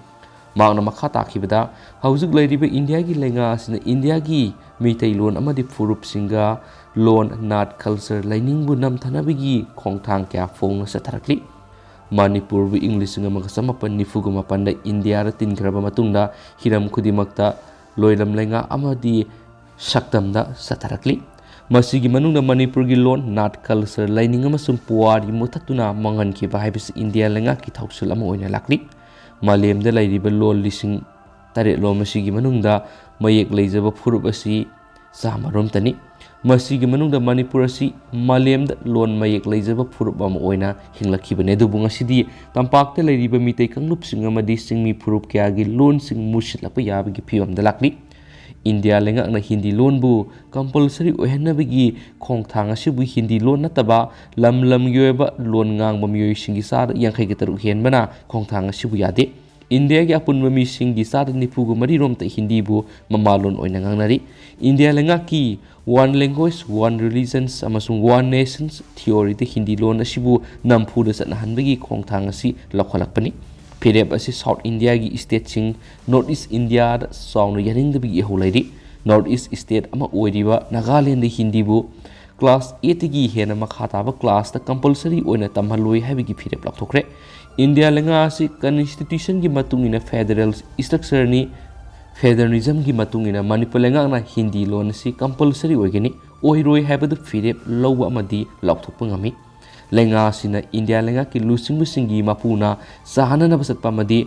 ꯃꯍꯥꯛꯅ ꯃꯈꯥ ꯇꯥꯈꯤꯕꯗ, ꯍꯧꯖꯤꯛ ꯂꯩꯔꯤꯕ ꯏꯟꯗꯤꯌꯥꯒꯤ ꯂꯩꯉꯥꯛ ꯑꯁꯤꯅ ꯏꯟꯗꯤꯌꯥꯒꯤ ꯃꯩꯇꯩꯂꯣꯟ ꯑꯃꯗꯤ ꯐꯨꯔꯨꯞꯁꯤꯡꯒ ꯂꯣꯟ, ꯅꯥꯠ, ꯀꯜꯆꯔ, ꯂꯥꯏꯅꯤꯡꯕꯨ ꯅꯝꯊꯅꯕꯒꯤ ꯈꯣꯡꯊꯥꯡ ꯀꯌꯥ ꯐꯣꯡꯅ ꯆꯠꯊꯔꯛꯂꯤ꯫ ꯃꯅꯤꯄꯨꯔꯕꯨ ꯏꯪ ꯂꯤꯁꯤꯡ ꯑꯃꯒ ꯆꯃꯥꯄꯟ ꯅꯤꯐꯨꯒ ꯃꯥꯄꯟꯗ ꯏꯟꯗꯤꯌꯥꯗ ꯇꯤꯟꯈ꯭ꯔꯕ ꯃꯇꯨꯡꯗ ꯍꯤꯔꯝ ꯈꯨꯗꯤꯡꯃꯛꯇ ꯂꯣꯏꯂꯝ ꯂꯩꯉꯥꯛ ꯑꯃꯗꯤ ꯁꯛꯇꯝꯗ ꯆꯠꯊꯔꯛꯂꯤ꯫ ꯃꯁꯤꯒꯤ ꯃꯅꯨꯡꯗ ꯃꯅꯤꯄꯨꯔꯒꯤ ꯂꯣꯟ, ꯅꯥꯠ, ꯀꯜꯆꯔ, ꯂꯥꯏꯅꯤꯡ ꯑꯃꯁꯨꯡ ꯄꯨꯋꯥꯔꯤ ꯃꯨꯊꯠꯇꯨꯅ ꯃꯥꯡꯍꯟꯈꯤꯕ ꯍꯥꯏꯕꯁꯤ ꯏꯟꯗꯤꯌꯥ ꯂꯩꯉꯥꯛꯀꯤ ꯊꯧꯁꯤꯜ ꯑꯃ ꯑꯣꯏꯅ ꯂꯥꯛꯂꯤ꯫ ꯃꯥꯂꯦꯝꯗ ꯂꯩꯔꯤꯕ ꯂꯣꯟ ꯂꯤꯁꯤꯡ ꯇꯔꯦꯠꯂꯣꯝ ꯑꯁꯤꯒꯤ ꯃꯅꯨꯡꯗ ꯃꯌꯦꯛ ꯂꯩꯖꯕ ꯐꯨꯔꯨꯞ ꯑꯁꯤ ꯆꯥꯝꯃꯔꯣꯝꯇꯅꯤ꯫ ꯃꯁꯤꯒꯤ ꯃꯅꯨꯡꯗ ꯃꯅꯤꯄꯨꯔ ꯑꯁꯤ ꯃꯥꯂꯦꯝꯗ ꯂꯣꯟ ꯃꯌꯦꯛ ꯂꯩꯖꯕ ꯐꯨꯔꯨꯞ ꯑꯃ ꯑꯣꯏꯅ ꯍꯤꯡꯂꯛꯈꯤꯕꯅꯤ꯫ ꯑꯗꯨꯕꯨ ꯉꯁꯤꯗꯤ ꯇꯝꯄꯥꯛꯇ ꯂꯩꯔꯤꯕ ꯃꯤꯇꯩ ꯀꯥꯡꯂꯨꯞꯁꯤꯡ ꯑꯃꯗꯤ ꯆꯤꯡꯃꯤ ꯐꯨꯔꯨꯞ ꯀꯌꯥꯒꯤ ꯂꯣꯟꯁꯤꯡ ꯃꯨꯠꯁꯤꯜꯂꯛꯄ ꯌꯥꯕꯒꯤ ꯐꯤꯕꯝꯗ ꯂꯥꯛꯂꯤ꯫ ꯏꯟꯗꯤꯌꯥ ꯂꯩꯉꯥꯛꯅ ꯍꯤꯟꯗꯤ ꯂꯣꯟꯕꯨ compulsory ꯑꯣꯏꯍꯟꯅꯕꯒꯤ ꯈꯣꯡꯊꯥꯡ ꯑꯁꯤꯕꯨ ꯍꯤꯟꯗꯤ ꯂꯣꯟ ꯅꯠꯇꯕ ꯂꯝ ꯂꯝꯒꯤ ꯑꯣꯏꯕ ꯂꯣꯟ ꯉꯥꯡꯕ ꯃꯤꯑꯣꯏꯁꯤꯡꯒꯤ ꯆꯥꯗ ꯌꯥꯡꯈꯩꯒ ꯇꯔꯨꯛ ꯍꯦꯟꯕꯅ ꯈꯣꯡꯊꯥꯡ ꯑꯁꯤꯕꯨ ꯌꯥꯗꯦ꯫ ꯏꯟꯗꯤꯌꯥꯒꯤ ꯑꯄꯨꯟꯕ ꯃꯤꯁꯤꯡꯒꯤ ꯆꯥꯗ ꯅꯤꯐꯨꯒ ꯃꯔꯤ ꯔꯣꯝꯇ ꯍꯤꯟꯗꯤꯕꯨ ꯃꯃꯥꯂꯣꯟ ꯑꯣꯏꯅ ꯉꯥꯡꯅꯔꯤ꯫ ꯏꯟꯗꯤꯌꯥ ꯂꯩꯉꯥꯛꯀꯤ One Language, One Religions ꯑꯃꯁꯨꯡ One Nations theoryꯗ ꯍꯤꯟꯗꯤ ꯂꯣꯟ ꯑꯁꯤꯕꯨ ꯅꯝꯐꯨꯗ ꯆꯠꯅꯍꯟꯕꯒꯤ ꯈꯣꯡꯊꯥꯡ ꯑꯁꯤ ꯂꯧꯈꯠꯂꯛꯄꯅꯤ꯫ ꯐꯤꯔꯦꯞ ꯑꯁꯤ South Indiaꯒꯤ stateꯁꯤꯡ, North East Indiaꯗ ꯆꯥꯎꯅ ꯌꯥꯅꯤꯡꯗꯕꯒꯤ ꯏꯍꯧ ꯂꯩꯔꯤ꯫ North East state ꯑꯃ ꯑꯣꯏꯔꯤꯕ ꯅꯥꯒꯥꯂꯦꯟꯗ ꯍꯤꯟꯗꯤꯕꯨ class eightꯇꯒꯤ ꯍꯦꯟꯅ ꯃꯈꯥ ꯇꯥꯕ classꯇ compulsory ꯑꯣꯏꯅ ꯇꯝꯍꯜꯂꯣꯏ ꯍꯥꯏꯕꯒꯤ ꯐꯤꯔꯦꯞ ꯂꯥꯎꯊꯣꯛꯈ꯭ꯔꯦ꯫ ꯏꯟꯗꯤꯌꯥ ꯂꯩꯉꯥꯛ ꯑꯁꯤ constitutionꯒꯤ ꯃꯇꯨꯡ ꯏꯟꯅ federal structureꯅꯤ꯫ Federalismꯒꯤ ꯃꯇꯨꯡ ꯏꯟꯅ ꯃꯅꯤꯄꯨꯔ ꯂꯩꯉꯥꯛꯅ ꯍꯤꯟꯗꯤ ꯂꯣꯟ ꯑꯁꯤ compulsory ꯑꯣꯏꯒꯅꯤ, ꯑꯣꯏꯔꯣꯏ ꯍꯥꯏꯕꯗꯨ ꯐꯤꯔꯦꯞ ꯂꯧꯕ ꯑꯃꯗꯤ ꯂꯥꯎꯊꯣꯛꯄ ꯉꯝꯃꯤ꯫ ꯂꯩꯉꯥꯛ ꯑꯁꯤꯅ ꯏꯟꯗꯤꯌꯥ ꯂꯩꯉꯥꯛꯀꯤ ꯂꯨꯆꯤꯡꯕꯁꯤꯡꯒꯤ ꯃꯄꯨꯅ ꯆꯥꯅꯅꯕ ꯆꯠꯄ ꯑꯃꯗꯤ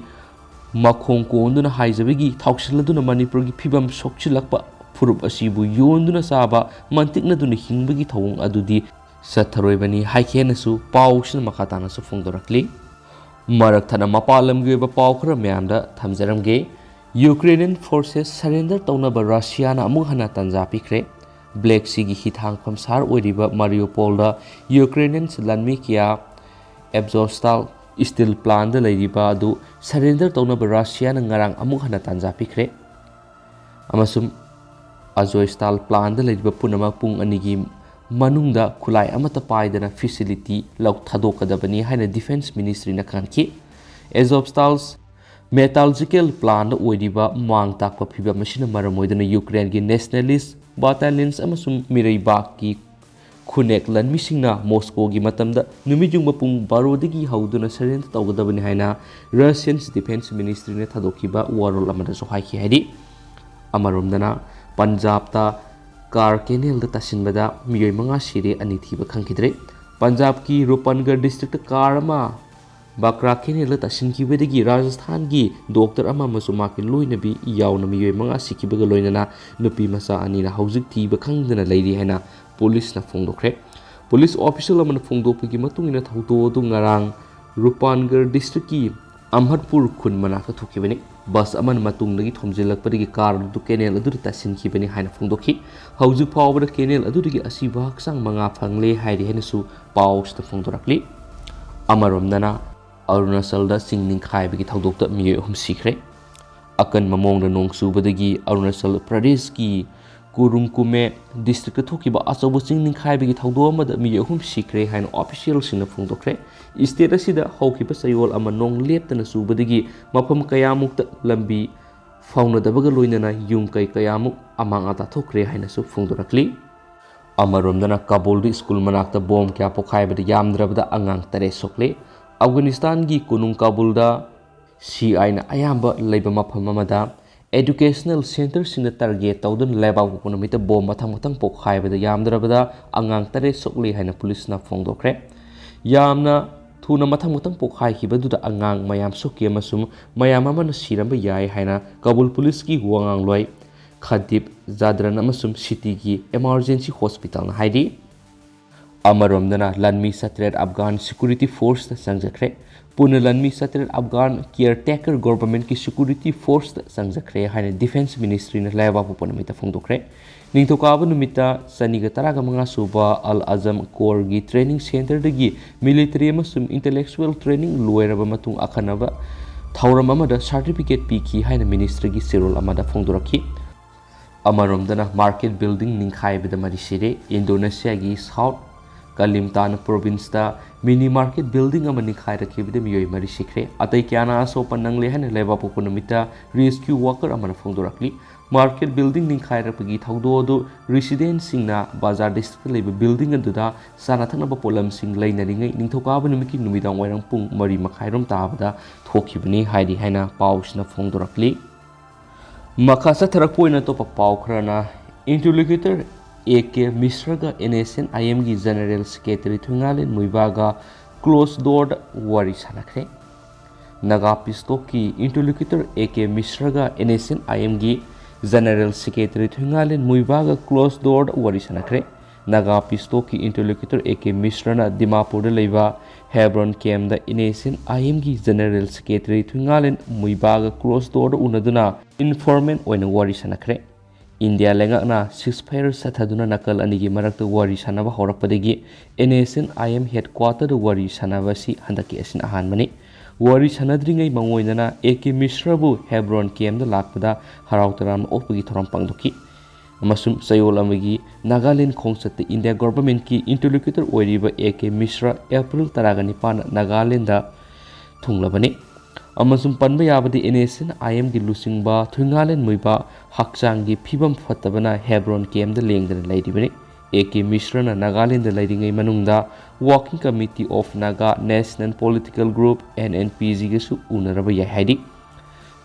ꯃꯈꯣꯡ ꯀꯣꯟꯗꯨꯅ ꯍꯥꯏꯖꯕꯒꯤ ꯊꯥꯎꯁꯤꯜ ꯑꯗꯨꯅ ꯃꯅꯤꯄꯨꯔꯒꯤ ꯐꯤꯕꯝ ꯁꯣꯛꯆꯤꯜꯂꯛꯄ, ꯐꯨꯔꯨꯞ ꯑꯁꯤꯕꯨ ꯌꯣꯟꯗꯨꯅ ꯆꯥꯕ, ꯃꯟꯇꯤꯛꯅꯗꯨꯅ ꯍꯤꯡꯕꯒꯤ ꯊꯧꯑꯣꯡ ꯑꯗꯨꯗꯤ ꯆꯠꯊꯔꯣꯏꯕꯅꯤ ꯍꯥꯏꯈꯤ ꯍꯥꯏꯅꯁꯨ ꯄꯥꯎꯁꯤꯅ ꯃꯈꯥ ꯇꯥꯅꯁꯨ ꯐꯣꯡꯗꯣꯔꯛꯂꯤ꯫ ꯃꯔꯛ ꯊꯠꯅ ꯃꯄꯥꯟ ꯂꯝꯒꯤ ꯑꯣꯏꯕ ꯄꯥꯎ ꯈꯔ ꯃꯌꯥꯝꯗ ꯊꯝꯖꯔꯝꯒꯦ꯫ Ukrainian forces surrender ꯇꯧꯅꯕ ꯔꯁꯤꯌꯥꯅ ꯑꯃꯨꯛ ꯍꯟꯅ ꯇꯥꯟꯖꯥ ꯄꯤꯈ꯭ꯔꯦ꯫ Black Seaꯒꯤ ꯍꯤꯊꯥꯡꯐꯝ ꯁꯍꯔ ꯑꯣꯏꯔꯤꯕ ꯃꯥꯔꯤꯌꯣꯄꯣꯜꯗ Ukrainian ꯂꯥꯟꯃꯤ ꯀꯌꯥ Azovstal steel plantꯗ ꯂꯩꯔꯤꯕ ꯑꯗꯨ surrender ꯇꯧꯅꯕ ꯔꯁꯤꯌꯥꯅ ꯉꯔꯥꯡ ꯑꯃꯨꯛ ꯍꯟꯅ ꯇꯥꯟꯖꯥ ꯄꯤꯈ꯭ꯔꯦ꯫ ꯑꯃꯁꯨꯡ Azovstal plantꯗ ꯂꯩꯔꯤꯕ ꯄꯨꯝꯅꯃꯛ ꯄꯨꯡ ꯑꯅꯤꯒꯤ ꯃꯅꯨꯡꯗ ꯈꯨꯠꯂꯥꯏ ꯑꯃꯠꯇ ꯄꯥꯏꯗꯅ facility ꯂꯧ ꯊꯥꯗꯣꯛꯀꯗꯕꯅꯤ ꯍꯥꯏꯅ Defence Ministryꯅ ꯈꯪꯍꯟꯈꯤ꯫ Azovstal's metallurgical plantꯗ ꯑꯣꯏꯔꯤꯕ ꯃꯥꯡ ꯇꯥꯛꯄ ꯐꯤꯕꯝ ꯑꯁꯤꯅ ꯃꯔꯝ ꯑꯣꯏꯗꯨꯅ Ukraineꯒꯤ nationalist battalions ꯑꯃꯁꯨꯡ ꯃꯤꯔꯩꯕꯥꯛꯀꯤ ꯈꯨꯟꯅꯦꯛ ꯂꯟꯃꯤꯁꯤꯡꯅ ꯃꯣꯁꯀꯣꯒꯤ ꯃꯇꯝꯗ ꯅꯨꯃꯤꯠ ꯌꯨꯡꯕ ꯄꯨꯡ ꯕꯥꯔꯣꯗꯒꯤ ꯍꯧꯗꯨꯅ surrender ꯇꯧꯒꯗꯕꯅꯤ ꯍꯥꯏꯅ Russian Defence Ministryꯅ ꯊꯥꯗꯣꯛꯈꯤꯕ ꯋꯥꯔꯣꯜ ꯑꯃꯗꯁꯨ ꯍꯥꯏꯈꯤ ꯍꯥꯏꯔꯤ꯫ ꯑꯃꯔꯣꯝꯗꯅ ꯄꯟꯖꯥꯕꯇ car cannelꯗ ꯇꯥꯁꯤꯟꯕꯗ ꯃꯤꯑꯣꯏ ꯃꯉꯥ ꯁꯤꯔꯦ, ꯑꯅꯤ ꯊꯤꯕ ꯈꯪꯈꯤꯗ꯭ꯔꯦ꯫ ꯄꯟꯖꯥꯕꯀꯤ ꯔꯨꯄꯟꯒꯔ districtꯇ car ꯑꯃ ꯕꯥꯀ꯭ꯔꯥ ꯀꯦꯅꯦꯜꯗ ꯇꯥꯁꯤꯟꯈꯤꯕꯗꯒꯤ ꯔꯥꯖꯁꯊꯥꯟꯒꯤ ꯗꯣꯛꯇꯔ ꯑꯃ ꯑꯃꯁꯨꯡ ꯃꯍꯥꯛꯀꯤ ꯂꯣꯏꯅꯕꯤ ꯌꯥꯎꯅ ꯃꯤꯑꯣꯏ ꯃꯉꯥ ꯁꯤꯈꯤꯕꯒ ꯂꯣꯏꯅꯅ ꯅꯨꯄꯤ ꯃꯆꯥ ꯑꯅꯤꯅ ꯍꯧꯖꯤꯛ ꯊꯤꯕ ꯈꯪꯗꯅ ꯂꯩꯔꯤ ꯍꯥꯏꯅ ꯄꯨꯂꯤꯁꯅ ꯐꯣꯡꯗꯣꯛꯈ꯭ꯔꯦ꯫ ꯄꯨꯂꯤꯁ ꯑꯣꯐꯤꯁꯤꯌꯦꯜ ꯑꯃꯅ ꯐꯣꯡꯗꯣꯛꯄꯒꯤ ꯃꯇꯨꯡ ꯏꯟꯅ ꯊꯧꯗꯣꯛ ꯑꯗꯨ ꯉꯔꯥꯡ ꯔꯨꯄꯥꯟꯒꯔ ꯗꯤꯁꯇ꯭ꯔꯤꯛꯀꯤ ꯑꯝꯍꯠꯄꯨꯔ ꯈꯨꯟ ꯃꯅꯥꯛꯇ ꯊꯣꯛꯈꯤꯕꯅꯤ꯫ ꯕꯁ ꯑꯃꯅ ꯃꯇꯨꯡꯗꯒꯤ ꯊꯣꯝꯖꯤꯜꯂꯛꯄꯗꯒꯤ ꯀꯥꯔ ꯑꯗꯨ ꯀꯦꯅꯦꯜ ꯑꯗꯨꯗ ꯇꯥꯁꯤꯟꯈꯤꯕꯅꯤ ꯍꯥꯏꯅ ꯐꯣꯡꯗꯣꯛꯈꯤ꯫ ꯍꯧꯖꯤꯛ ꯐꯥꯎꯕꯗ ꯀꯦꯅꯦꯜ ꯑꯗꯨꯗꯒꯤ ꯑꯁꯤꯕ ꯍꯛꯆꯥꯡ ꯃꯉꯥ ꯐꯪꯂꯦ ꯍꯥꯏꯔꯤ ꯍꯥꯏꯅꯁꯨ ꯄꯥꯎꯁꯤꯗ ꯐꯣꯡꯗꯣꯔꯛꯂꯤ꯫ ꯑꯃꯔꯣꯝꯗꯅ ꯑꯔꯨꯅꯥꯆꯜꯗ ꯆꯤꯡ ꯅꯤꯡꯈꯥꯏꯕꯒꯤ ꯊꯧꯗꯣꯛꯇ ꯃꯤꯑꯣꯏ ꯑꯍꯨꯝ ꯁꯤꯈ꯭ꯔꯦ꯫ ꯑꯀꯟꯕ ꯃꯑꯣꯡꯗ ꯅꯣꯡ ꯆꯨꯕꯗꯒꯤ ꯑꯔꯨꯅꯥꯆꯜ ꯄ꯭ꯔꯗꯦꯁꯀꯤ ꯀꯨꯔꯨꯡ ꯀꯨꯃꯦ ꯗꯤꯁꯇ꯭ꯔꯤꯛꯇ ꯊꯣꯛꯈꯤꯕ ꯑꯆꯧꯕ ꯆꯤꯡ ꯅꯤꯡꯈꯥꯏꯕꯒꯤ ꯊꯧꯗꯣꯛ ꯑꯃꯗ ꯃꯤꯑꯣꯏ ꯑꯍꯨꯝ ꯁꯤꯈ꯭ꯔꯦ ꯍꯥꯏꯅ ꯑꯣꯐꯤꯁꯤꯌꯦꯜꯁꯤꯡꯅ ꯐꯣꯡꯗꯣꯛꯈ꯭ꯔꯦ꯫ ꯏꯁꯇꯦꯠ ꯑꯁꯤꯗ ꯍꯧꯈꯤꯕ ꯆꯌꯣꯜ ꯑꯃ ꯅꯣꯡ ꯂꯦꯞꯇꯅ ꯆꯨꯕꯗꯒꯤ ꯃꯐꯝ ꯀꯌꯥꯃꯨꯛꯇ ꯂꯝꯕꯤ ꯐꯥꯎꯅꯗꯕꯒ ꯂꯣꯏꯅꯅ ꯌꯨꯝ ꯀꯩ ꯀꯌꯥꯃꯨꯛ ꯑꯃꯥꯡ ꯑꯇꯥ ꯊꯣꯛꯈ꯭ꯔꯦ ꯍꯥꯏꯅꯁꯨ ꯐꯣꯡꯗꯣꯔꯛꯂꯤ꯫ ꯑꯃꯔꯣꯝꯗꯅ ꯀꯥꯕꯨꯜꯗ ꯁ꯭ꯀꯨꯜ ꯃꯅꯥꯛꯇ ꯕꯣꯝ ꯀꯌꯥ ꯄꯣꯈꯥꯏꯕꯗ ꯌꯥꯝꯗ꯭ꯔꯕꯗ ꯑꯉꯥꯡ ꯇꯔꯦꯠ ꯁꯣꯛꯂꯦ꯫ ꯑꯐꯒꯥꯅꯤꯁꯇꯥꯟꯒꯤ ꯀꯣꯅꯨꯡ ꯀꯥꯕꯨꯜꯗ ꯁꯤ ꯑꯥꯏꯅ ꯑꯌꯥꯝꯕ ꯂꯩꯕ ꯃꯐꯝ ꯑꯃꯗ ꯑꯦꯗꯨꯀꯦꯁꯅꯦꯜ ꯁꯦꯟꯇꯔꯁꯤꯡꯗ ꯇꯥꯔꯒꯦꯠ ꯇꯧꯗꯨꯅ ꯂꯩꯕꯥꯛ ꯄꯣꯛꯄ ꯅꯨꯃꯤꯠꯇ ꯕꯣꯝ ꯃꯊꯪ ꯃꯊꯪ ꯄꯣꯈꯥꯏꯕꯗ ꯌꯥꯝꯗ꯭ꯔꯕꯗ ꯑꯉꯥꯡ ꯇꯔꯦꯠ ꯁꯣꯛꯂꯦ ꯍꯥꯏꯅ ꯄꯨꯂꯤꯁꯅ ꯐꯣꯡꯗꯣꯛꯈ꯭ꯔꯦ꯫ ꯌꯥꯝꯅ ꯊꯨꯅ ꯃꯊꯪ ꯃꯊꯪ ꯄꯣꯈꯥꯏꯈꯤꯕꯗꯨꯗ ꯑꯉꯥꯡ ꯃꯌꯥꯝ ꯁꯣꯛꯈꯤ ꯑꯃꯁꯨꯡ ꯃꯌꯥꯝ ꯑꯃꯅ ꯁꯤꯔꯝꯕ ꯌꯥꯏ ꯍꯥꯏꯅ ꯀꯥꯕꯨꯜ ꯄꯨꯂꯤꯁꯀꯤ ꯋꯥꯉꯥꯡꯂꯣꯏ ꯈꯗꯤꯞ ꯖꯥꯗ꯭ꯔꯟ ꯑꯃꯁꯨꯡ ꯁꯤꯇꯤꯒꯤ ꯏꯃꯥꯔꯖꯦꯟꯁꯤ ꯍꯣꯁꯄꯤꯇꯥꯜꯅ ꯍꯥꯏꯔꯤ꯫ ꯑꯃꯔꯣꯝꯗꯅ ꯂꯥꯟꯃꯤ ꯆꯥꯇ꯭ꯔꯦꯠ ꯑꯐꯒꯥꯟ ꯁꯦꯀ꯭ꯌꯨꯔꯤꯇꯤ ꯐꯣꯔꯁꯇ ꯆꯪꯖꯈ꯭ꯔꯦ꯫ ꯄꯨꯟꯅ ꯂꯥꯟꯃꯤ ꯆꯥꯇ꯭ꯔꯦꯠ ꯑꯐꯒꯥꯟ ꯀꯤꯌꯔ ꯇꯦꯀꯔ ꯒꯣꯚꯔꯟꯃꯦꯟꯠꯀꯤ ꯁꯦꯀ꯭ꯌꯨꯔꯤꯇꯤ ꯐꯣꯔꯁꯇ ꯆꯪꯖꯈ꯭ꯔꯦ ꯍꯥꯏꯅ ꯗꯤꯐꯦꯟꯁ ꯃꯤꯅꯤꯁꯇ꯭ꯔꯤꯅ ꯂꯩꯕꯥꯛꯄꯣꯛꯄ ꯅꯨꯃꯤꯠꯇ ꯐꯣꯡꯗꯣꯛꯈ꯭ꯔꯦ꯫ ꯅꯤꯡꯊꯧꯀꯥꯕ ꯅꯨꯃꯤꯠꯇ ꯆꯅꯤꯒ ꯇꯔꯥꯒ ꯃꯉꯥ ꯁꯨꯕ ꯑꯜ ꯑꯖꯝ ꯀꯣꯔꯒꯤ ꯇ꯭ꯔꯦꯅꯤꯡ ꯁꯦꯟꯇꯔꯗꯒꯤ ꯃꯤꯂꯤꯇꯔꯤ ꯑꯃꯁꯨꯡ ꯏꯟꯇꯦꯂꯦꯛꯆꯨꯋꯦꯜ ꯇ꯭ꯔꯦꯅꯤꯡ ꯂꯣꯏꯔꯕ ꯃꯇꯨꯡ ꯑꯈꯟꯅꯕ ꯊꯧꯔꯝ ꯑꯃꯗ ꯁꯥꯔꯇꯤꯐꯤꯀꯦꯠ ꯄꯤꯈꯤ ꯍꯥꯏꯅ ꯃꯤꯅꯤꯁꯇ꯭ꯔꯤꯒꯤ ꯆꯦꯔꯣꯜ ꯑꯃꯗ ꯐꯣꯡꯗꯣꯔꯛꯈꯤ꯫ ꯑꯃꯔꯣꯝꯗꯅ ꯃꯥꯔꯀꯦꯠ ꯕꯤꯜꯗꯤꯡ ꯅꯤꯡꯈꯥꯏꯕꯗ ꯃꯔꯤ ꯁꯤꯔꯦ꯫ ꯏꯟꯗꯣꯅꯦꯁꯤꯌꯥꯒꯤ ꯁꯥꯎꯠ ꯀꯥꯂꯤꯝꯇꯥꯟ ꯄ꯭ꯔꯣꯚꯤꯟꯁꯇ ꯃꯤꯅꯤ ꯃꯥꯔꯀꯦꯠ ꯕꯤꯜꯗꯤꯡ ꯑꯃ ꯅꯤꯡꯈꯥꯏꯔꯛꯈꯤꯕꯗ ꯃꯤꯑꯣꯏ ꯃꯔꯤ ꯁꯤꯈ꯭ꯔꯦ꯫ ꯑꯇꯩ ꯀꯌꯥꯅ ꯑꯁꯣꯛ ꯑꯄꯟ ꯅꯪꯂꯦ ꯍꯥꯏꯅ ꯂꯩꯕꯥꯛ ꯄꯣꯛꯄ ꯅꯨꯃꯤꯠꯇ ꯔꯦꯁꯀ꯭ꯌꯨ ꯋꯥꯀꯔ ꯑꯃꯅ ꯐꯣꯡꯗꯣꯔꯛꯂꯤ꯫ ꯃꯥꯔꯀꯦꯠ ꯕꯤꯜꯗꯤꯡ ꯅꯤꯡꯈꯥꯏꯔꯛꯄꯒꯤ ꯊꯧꯗꯣꯛ ꯑꯗꯨ ꯔꯤꯁꯤꯗꯦꯟꯠꯁꯤꯡꯅ ꯕꯖꯥꯔ ꯗꯤꯁꯇ꯭ꯔꯤꯛꯇ ꯂꯩꯕ ꯕꯤꯜꯗꯤꯡ ꯑꯗꯨꯗ ꯆꯥꯅ ꯊꯛꯅꯕ ꯄꯣꯠꯂꯝꯁꯤꯡ ꯂꯩꯅꯔꯤꯉꯩ ꯅꯤꯡꯊꯧꯀꯥꯕ ꯅꯨꯃꯤꯠꯀꯤ ꯅꯨꯃꯤꯗꯥꯡ ꯋꯥꯏꯔꯝ ꯄꯨꯡ ꯃꯔꯤ ꯃꯈꯥꯏꯔꯣꯝ ꯇꯥꯕꯗ ꯊꯣꯛꯈꯤꯕꯅꯤ ꯍꯥꯏꯔꯤ ꯍꯥꯏꯅ ꯄꯥꯎꯁꯤꯅ ꯐꯣꯡꯗꯣꯔꯛꯂꯤ꯫ ꯃꯈꯥ ꯆꯠꯊꯔꯛꯄ ꯑꯣꯏꯅ ꯑꯇꯣꯞꯄ ꯄꯥꯎ ꯈꯔꯅ, ꯏꯟꯇꯔꯂꯣꯀ꯭ꯌꯨꯇꯔ ꯑꯦ ꯀꯦ ꯃꯤꯁ꯭ꯔꯒ ꯑꯦꯟ ꯑꯦꯁ ꯑꯦꯟ ꯑꯥꯏ ꯑꯦꯝꯒꯤ ꯖꯦꯅꯔꯦꯜ ꯁꯦꯀ꯭ꯔꯦꯇꯔꯤ ꯊꯣꯏꯉꯥꯂꯦꯟ ꯃꯨꯏꯕꯥꯒ ꯀ꯭ꯂꯣꯁ ꯗꯣꯔꯗ ꯋꯥꯔꯤ ꯁꯥꯟꯅꯈ꯭ꯔꯦ꯫ ꯅꯥꯒꯥ ꯄꯤꯁ ꯇꯣꯛꯀꯤ ꯏꯟꯇꯔꯂꯣꯀ꯭ꯌꯨꯇꯔ ꯑꯦ ꯀꯦ ꯃꯤꯁ꯭ꯔꯒ ꯑꯦꯟ ꯑꯦꯁ ꯑꯦꯟ ꯑꯥꯏ ꯑꯦꯝꯒꯤ ꯖꯦꯅꯔꯦꯜ ꯁꯦꯀ꯭ꯔꯦꯇꯔꯤ ꯊꯣꯏꯉꯥꯂꯦꯟ ꯃꯨꯏꯕꯥꯒ ꯀ꯭ꯂꯣꯁ ꯗꯣꯔꯗ ꯋꯥꯔꯤ ꯁꯥꯟꯅꯈ꯭ꯔꯦ꯫ ꯅꯥꯒꯥ ꯄꯤꯁ ꯇꯣꯛꯀꯤ ꯏꯟꯇꯔꯂꯣꯀ꯭ꯌꯨꯇꯔ ꯑꯦ ꯀꯦ ꯃꯤꯁ꯭ꯔꯅ ꯗꯤꯃꯥꯄꯨꯔꯗ ꯂꯩꯕ ꯍꯦꯕ꯭ꯔꯣꯟ ꯀꯦꯝꯗ ꯑꯦꯟ ꯑꯦꯁ ꯑꯦꯟ ꯑꯥꯏ ꯑꯦꯝꯒꯤ ꯖꯦꯅꯔꯦꯜ ꯁꯦꯀ꯭ꯔꯦꯇꯔꯤ ꯊꯣꯏꯉꯥꯂꯦꯟ ꯃꯨꯏꯕꯥꯒ ꯀ꯭ꯂꯣꯁ ꯗꯣꯔꯗ ꯎꯅꯗꯨꯅ ꯏꯟꯐꯣꯔꯃꯦꯜ ꯑꯣꯏꯅ ꯋꯥꯔꯤ ꯁꯥꯟꯅꯈ꯭ꯔꯦ꯫ ꯏꯟꯗꯤꯌꯥ ꯂꯩꯉꯥꯛꯅ ꯁꯤꯁꯐꯥꯌꯔ ꯆꯠꯊꯗꯨꯅ ꯅꯥꯀꯜ ꯑꯅꯤꯒꯤ ꯃꯔꯛꯇ ꯋꯥꯔꯤ ꯁꯥꯟꯅꯕ ꯍꯧꯔꯛꯄꯗꯒꯤ N S N I M ꯍꯦꯗꯀ꯭ꯋꯥꯇꯔꯗ ꯋꯥꯔꯤ ꯁꯥꯟꯅꯕ ꯑꯁꯤ ꯍꯟꯗꯛꯀꯤ ꯑꯁꯤꯅ ꯑꯍꯥꯟꯕꯅꯤ꯫ ꯋꯥꯔꯤ ꯁꯥꯟꯅꯗ꯭ꯔꯤꯉꯩ ꯃꯉꯣꯏꯗꯅ ꯑꯦ ꯀꯦ ꯃꯤꯁ꯭ꯔꯕꯨ ꯍꯦꯕ꯭ꯔꯣꯟ ꯀꯦꯝꯗ ꯂꯥꯛꯄꯗ ꯍꯔꯥꯎ ꯇꯔꯥꯝꯅ ꯑꯣꯛꯄꯒꯤ ꯊꯧꯔꯝ ꯄꯥꯡꯊꯣꯛꯈꯤ꯫ ꯑꯃꯁꯨꯡ ꯆꯌꯣꯜ ꯑꯃꯒꯤ ꯅꯥꯒꯥꯂꯦꯟ ꯈꯣꯡꯆꯠꯇ ꯏꯟꯗꯤꯌꯥ ꯒꯣꯚꯔꯟꯃꯦꯟꯠꯀꯤ ꯏꯟꯇꯔꯂꯣꯀ꯭ꯌꯨꯇꯔ ꯑꯣꯏꯔꯤꯕ ꯑꯦ ꯀꯦ ꯃꯤꯁ꯭ꯔ ꯑꯦꯄ꯭ꯔꯤꯜ ꯇꯔꯥꯒ ꯅꯤꯄꯥꯟꯗ ꯅꯥꯒꯥꯂꯦꯟꯗ ꯊꯨꯡꯂꯕꯅꯤ꯫ ꯑꯃꯁꯨꯡ ꯄꯟꯕ ꯌꯥꯕꯗꯤ ꯑꯦꯟ ꯑꯦꯁ ꯑꯦꯟ ꯑꯥꯏ ꯑꯦꯝꯒꯤ ꯂꯨꯆꯤꯡꯕ ꯊꯣꯏꯉꯥꯂꯦꯟ ꯃꯨꯏꯕꯥ ꯍꯛꯆꯥꯡꯒꯤ ꯐꯤꯕꯝ ꯐꯠꯇꯕꯅ ꯍꯦꯕ꯭ꯔꯣꯟ ꯀꯦꯝꯗ ꯂꯦꯡꯗꯅ ꯂꯩꯔꯤꯕꯅꯤ꯫ ꯑꯦ ꯀꯦ ꯃꯤꯁ꯭ꯔꯅ ꯅꯥꯒꯥꯂꯦꯟꯗ ꯂꯩꯔꯤꯉꯩ ꯃꯅꯨꯡꯗ Working Committee of Naga National Political Group, N N P ꯖꯤꯒꯁꯨ ꯎꯅꯔꯕ ꯌꯥꯏ ꯍꯥꯏꯔꯤ꯫